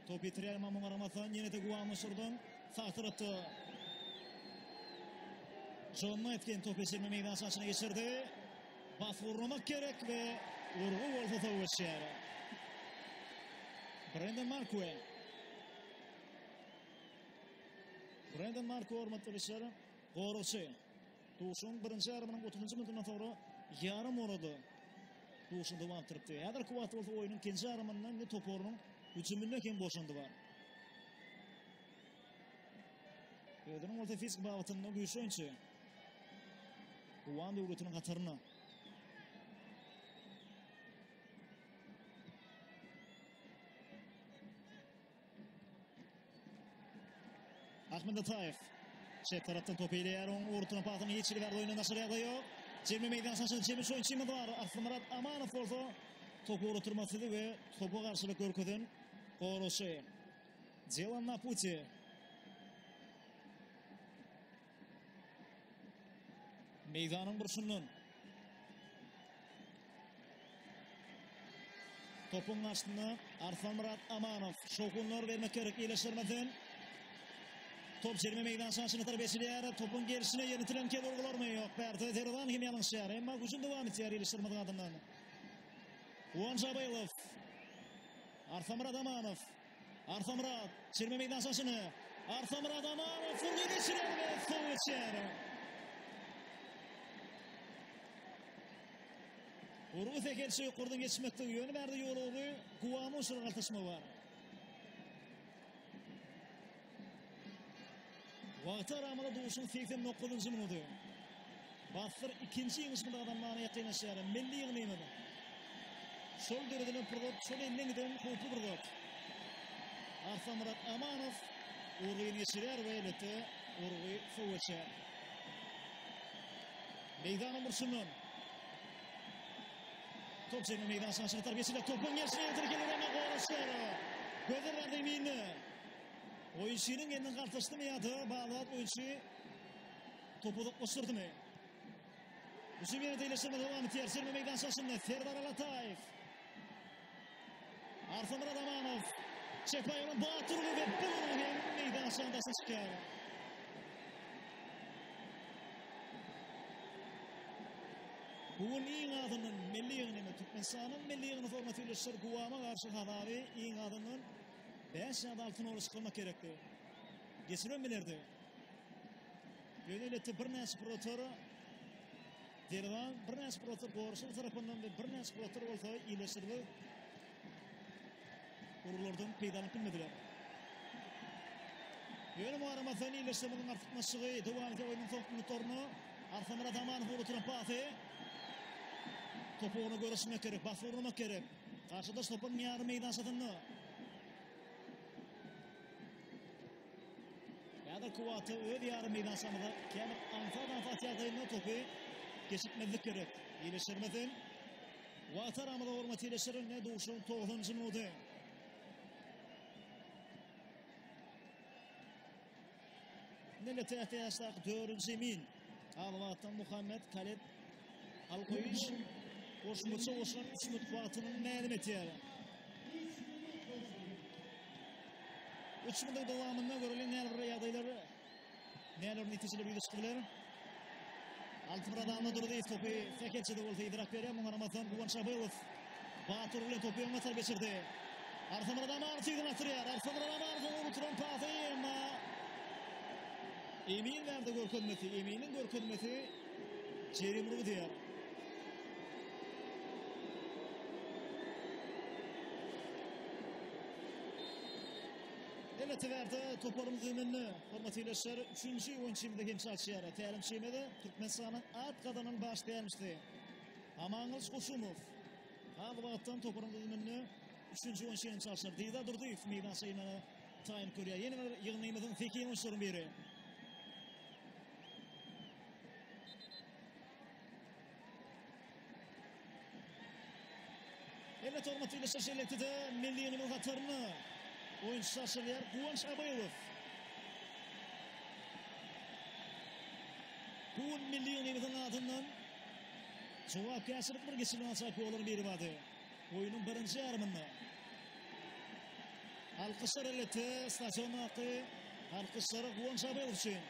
Top ýetirýär emma muňa garamazdan ýene-de Guam oýunçylardan sag tarapda Jon Maýtkin topy geçirme meýdançasyna geçirdi. Bas gurnamak gerek we urgy bolsa sow geçýär. Brendon Markue. Brendon Markue hormatly ildeşler, goragçy. Duşuşygyň birinji ýarymynyň otuzynjy minutyndan soňra ýarym orada duşuşygy dowam etdiripdi. Häzirki wagtda bolsa oýnuň ikinji ýarymynda indi toparynyň hüjüminde hem goşandy bar. Özüniň bolsa fizik babatynda güýçli oýunçy. Guwan döwletiniň hatarynda. Ahmet Ataýew. Çep tarapdan top eýleýär. Onuň urduran pasyny hiç hili bärde oýundan daşary ýagdaý ýok. Jemli meýdan şaşyny jemli oýunçymyz bar. Aslymyrat Amanow bolsa topy ugrutyrmasydy we topa garşylyk görkezen goragçy. Jelan Naputi. Meýdanyň burçundan. Topuň garşysynda Arslanmyrat Amanow. Şowhunlar bermek gerek iýleşdirmezden. Top jerime meýdançasyna tarap eçilýär. Topuň gelşine ýerine ýetiren kel urgularmy? Ýok, bärde Zerwan hem ýalňyşýar. Emma hüjüm dowam etýär iýleşdirmeziň adyndan. Guwanç Abylow. Arslanmyrat Amanow. Arslanmyrat jerime meýdançasyny. Arslanmyrat Amanow urgy geçirýär we sow geçýär. Urgy sähelçe ýokardan geçmekde ýöne bärde ýol ugry Guwamyň şol galtaşma bar. Wagty aramada duşuň 89-njy minudy. Bassyr ikinji ýeňişini gazanmagyna ýakynlaşýar. Milli ýygnymyz. Şol döredilen pursat, şol elinden giden howply pursat. Arslanmyrat Amanow urgyny geçirýär we elbetde urgy sow geçýär. Meýdanyň burçundan. Top jerime meýdançasyna çykyp geçilýär. Topuň gelşine ýetir geler emma goraçlar. Gözler bardy eminde. Oýunçynyň elinden galtaşdymy ýa-da baglat oýunçy topy uzaklaşdyrdymy? Hüjüm ýene-de iyileşdirme dowam etýär. Jerime meýdançasynda Serdar Alataýew. Arslanmyrat Amanow. Çep aýagyna bat urgy we bu urgy hem meýdançadan daşa çykýar. Bu gün iň azyndan milli ýygynyny Türkmenistanyň milli ýygyny hormatly ildeşler Guama garşy hasaby iň azyndan 5 ýa-da 6 nola çykarmak gerekdi. Geçirem bilerdi. Ýöne elbetde birnäçe protor Derwan birnäçe protor gorşur tarapyndan we birnäçe protor bolsa iyileşdirilip urgulardan peýdalanyp bilmediler. Ýöne Muharrem Hasan iyileşdirmegiň artykmaçlygy dowam edýär oýnuň soňky minutlarynda. Arslanmyrat Amanow urgy pasy. Topy ugruna göreşmek gerek, basgy gurnamak gerek. Garşydaş toparyň ýarym meýdançasynda. Häzirki wagtda öz ýarym meýdançamyzda käbir aňsat-aňsat ýagdaýynda topy geçirtmezlik gerek. Iyileşdirmesin. Wagt aramyzda hormatly ildeşler, ine duşuşygyň 90-njy minudy. Millete ätiýaçdaky dördünji emin Alwatdan Muhammet Kaled Algoýiş goşmaça goşulan 3 minut wagtyny mälim etýär. 3 minutyň dowamynda göreli näler bir ýagdaýlar, näler netijeler ýüze çykyp biler. Altymyrat Annadurdyýew topy sähelçe-de bolsa yzyrak berýär. Muňa garamazdan Guwanç Abylow Batyr bilen topy öňe tarap geçirdi. Arslanmyrat Amanow yzyna atyrýar. Arslanmyrat Amanowyň unutylan pasy emma Emin bärde görkezmesi, Eminiň görkezmesi Jerim urgy diýýär. Elbetde bärde toparymyz düzüminde hormatly ildeşler üçünji oýunçymyzy hem çalyşýar. Tälimçimiz Türkmenistanyň at gazanan baş tälimçisi Amangylyç Goşumow. Az wagtdan toparyň düzüminde üçünji oýunçy hem çalşylar. Didar Durdyýew meýdança inmäge taýyn görýär. Ýene bir ýygnymyzyň zehin oýunçylaryň biri. Elbetde hormatly ildeşler şeýlelikde-de milli ýygynyň hataryna. Oýunçy çalşylýar. Guwanç Abylow. Bu gün milli ýygnymyzyň adyndan jogapkärçilik bir geçirilen ajaýyp gollaryň biri bardy. Oýnuň birinji ýarymynda. Alkyşlar elbetde stadiondaky alkyşlara Guwanç Abylow üçin.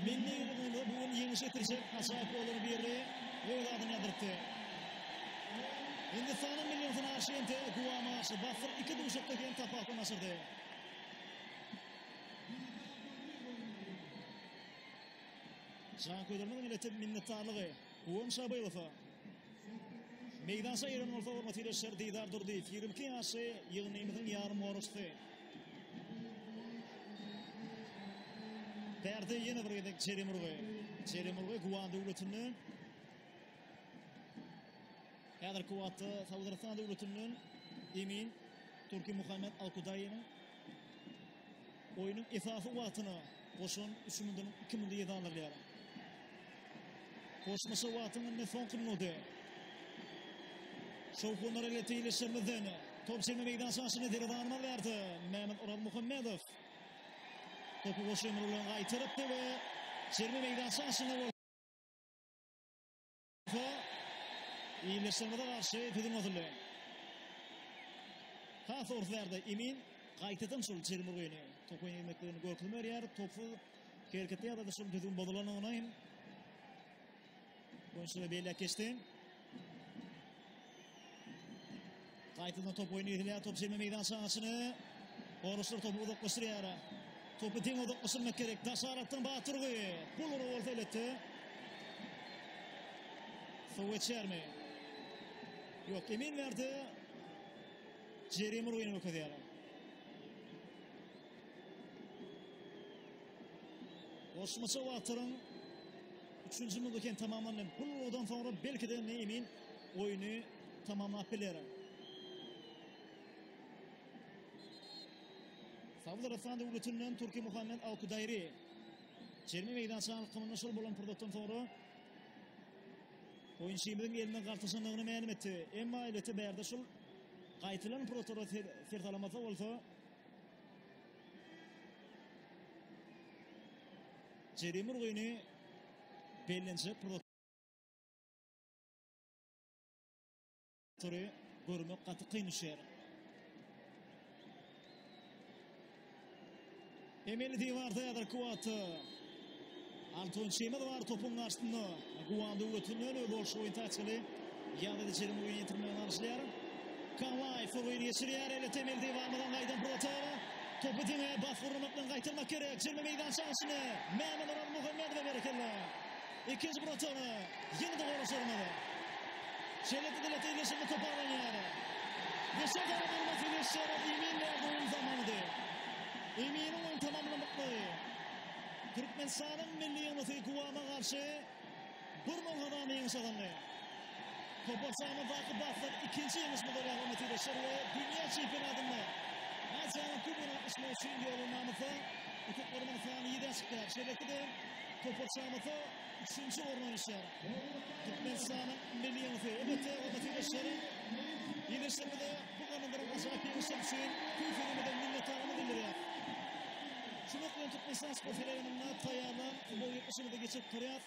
Milli ýygnymyza bu gün ýeňiş getirjek ajaýyp gollaryň biri öz adyny ýazdyrdy. Hindistanyň milli ýygyndysyna garşy hem-de Guama garşy bassyr iki duşuşykda hem tapawutdan aşyrdy. Janköýerlerimiziň elbetde minnetdarlygy Guwanç Abylowa. Meýdança giren bolsa hormatly ildeşler Didar Durdyýew, 22 ýaşly ýygyndymyzyň ýarym goragçysy. Bärde ýene bir gezek Jerim urgy. Jerim urgy Guan döwletinden. Häzirki wagtda Saud Arabystany döwletinden emin Turki Muhammed Al-Kudaýynyň oýnuň esasy wagtyna goşan 3 minutdan 2 minuty yzarlanylýar. Goşmaça wagtyň indi soňky minuty. Şowhunlar elbetde ildeşlerimizden. Top çekme meýdançasyny derwezanymyz berdi. Mehmet Orazmuhammedow. Topy boş ýumrugy bilen gaýtarypdy we jerime meýdançasyna bolsa ildeşlerimize garşy hüjüm bozuldy. Has dogrusy bärde emin gaýtadan şol jerime urgyny topa ýeňmekligini görkezme berýär. Topsuz hereketli ýagdaýda şol düzgün bozulandygyny hem oýunçylar belläp geçdi. Gaýtadan top oýny ýetýär. Top jerime meýdançasyny Goruşlar topy uzaklaşdyrýar. Topy deň uzaklaşdyrmak gerek. Daş aralykdan Baturgy. Gol ury bolsa elbetde. Sow geçýärmi? Ýok, emin berdi. Jerime urgyny görkezýär. Goşmaça wagtynyň üçünji minudy hem tamamlandy. Bu urgudan soňra belki-de emin oýny tamamlap biler. Saud Arabystany döwletinden Turki Muhammed Al-Kudaýri jerime meýdança alkymynda şol bolan pursatdan soňra oýunçymyzyň elinden galtaşandygyny mälim etdi. Emma elbetde bärde şol gaýtalan pursatlara ser salamasa bolsa jerime urgyny bellenjek pursatlary görmek gaty kyn düşýär. Emeli diwarda häzirki wagtda alty oýunçymyz bar topuň garşysynda. Guwan döwletinden özboluşly oýun taçkaly ýagdaýda jerime oýun ýetirmegine garaşylýar. Kalaýew oýun geçirýär. Elbetde emeli diwarymyzdan gaýdan pursatar. Topy diňe basgy urmak bilen gaýtarmak gerek. Jerime meýdançasyny Mämmet Orazmuhammedowa berekella. Ikinji pursatyny ýene-de goraşarymyz. Şeýle-de Dilete ildeşinde toparlanýar. Neşe zarba urmasy geçýär. Emin berdi oýun zamanady. Eminiň oýun tamamlamaklygy. Türkmenistanyň milli ýygyndysy Guama garşy bir noktadan ýeňiş gazandy. Toparçamyzdaky bassyr ikinji ýeňişimiz bolýar hormatly ildeşler we dünýä çempionatynda Aziýanyň kubogyna gatnaşmak üçin ýollanmamyzda utuklarymyzyň sany ýedä çykýar. Şeýlelikde toparçamyzda üçünji orna düşýär. Türkmenistanyň milli ýygyndysy. Elbetde, hormatly ildeşler, ildeşlerimize bu gazandyran ajaýyp ýeňişler üçin tüýs ýüregimizden minnetdarlygymyzy bildirýäris. Şunuň bilen Türkmenistan sport teleýaýlymynda taýýarlan futbol gepleşigimizi geçirip durýas.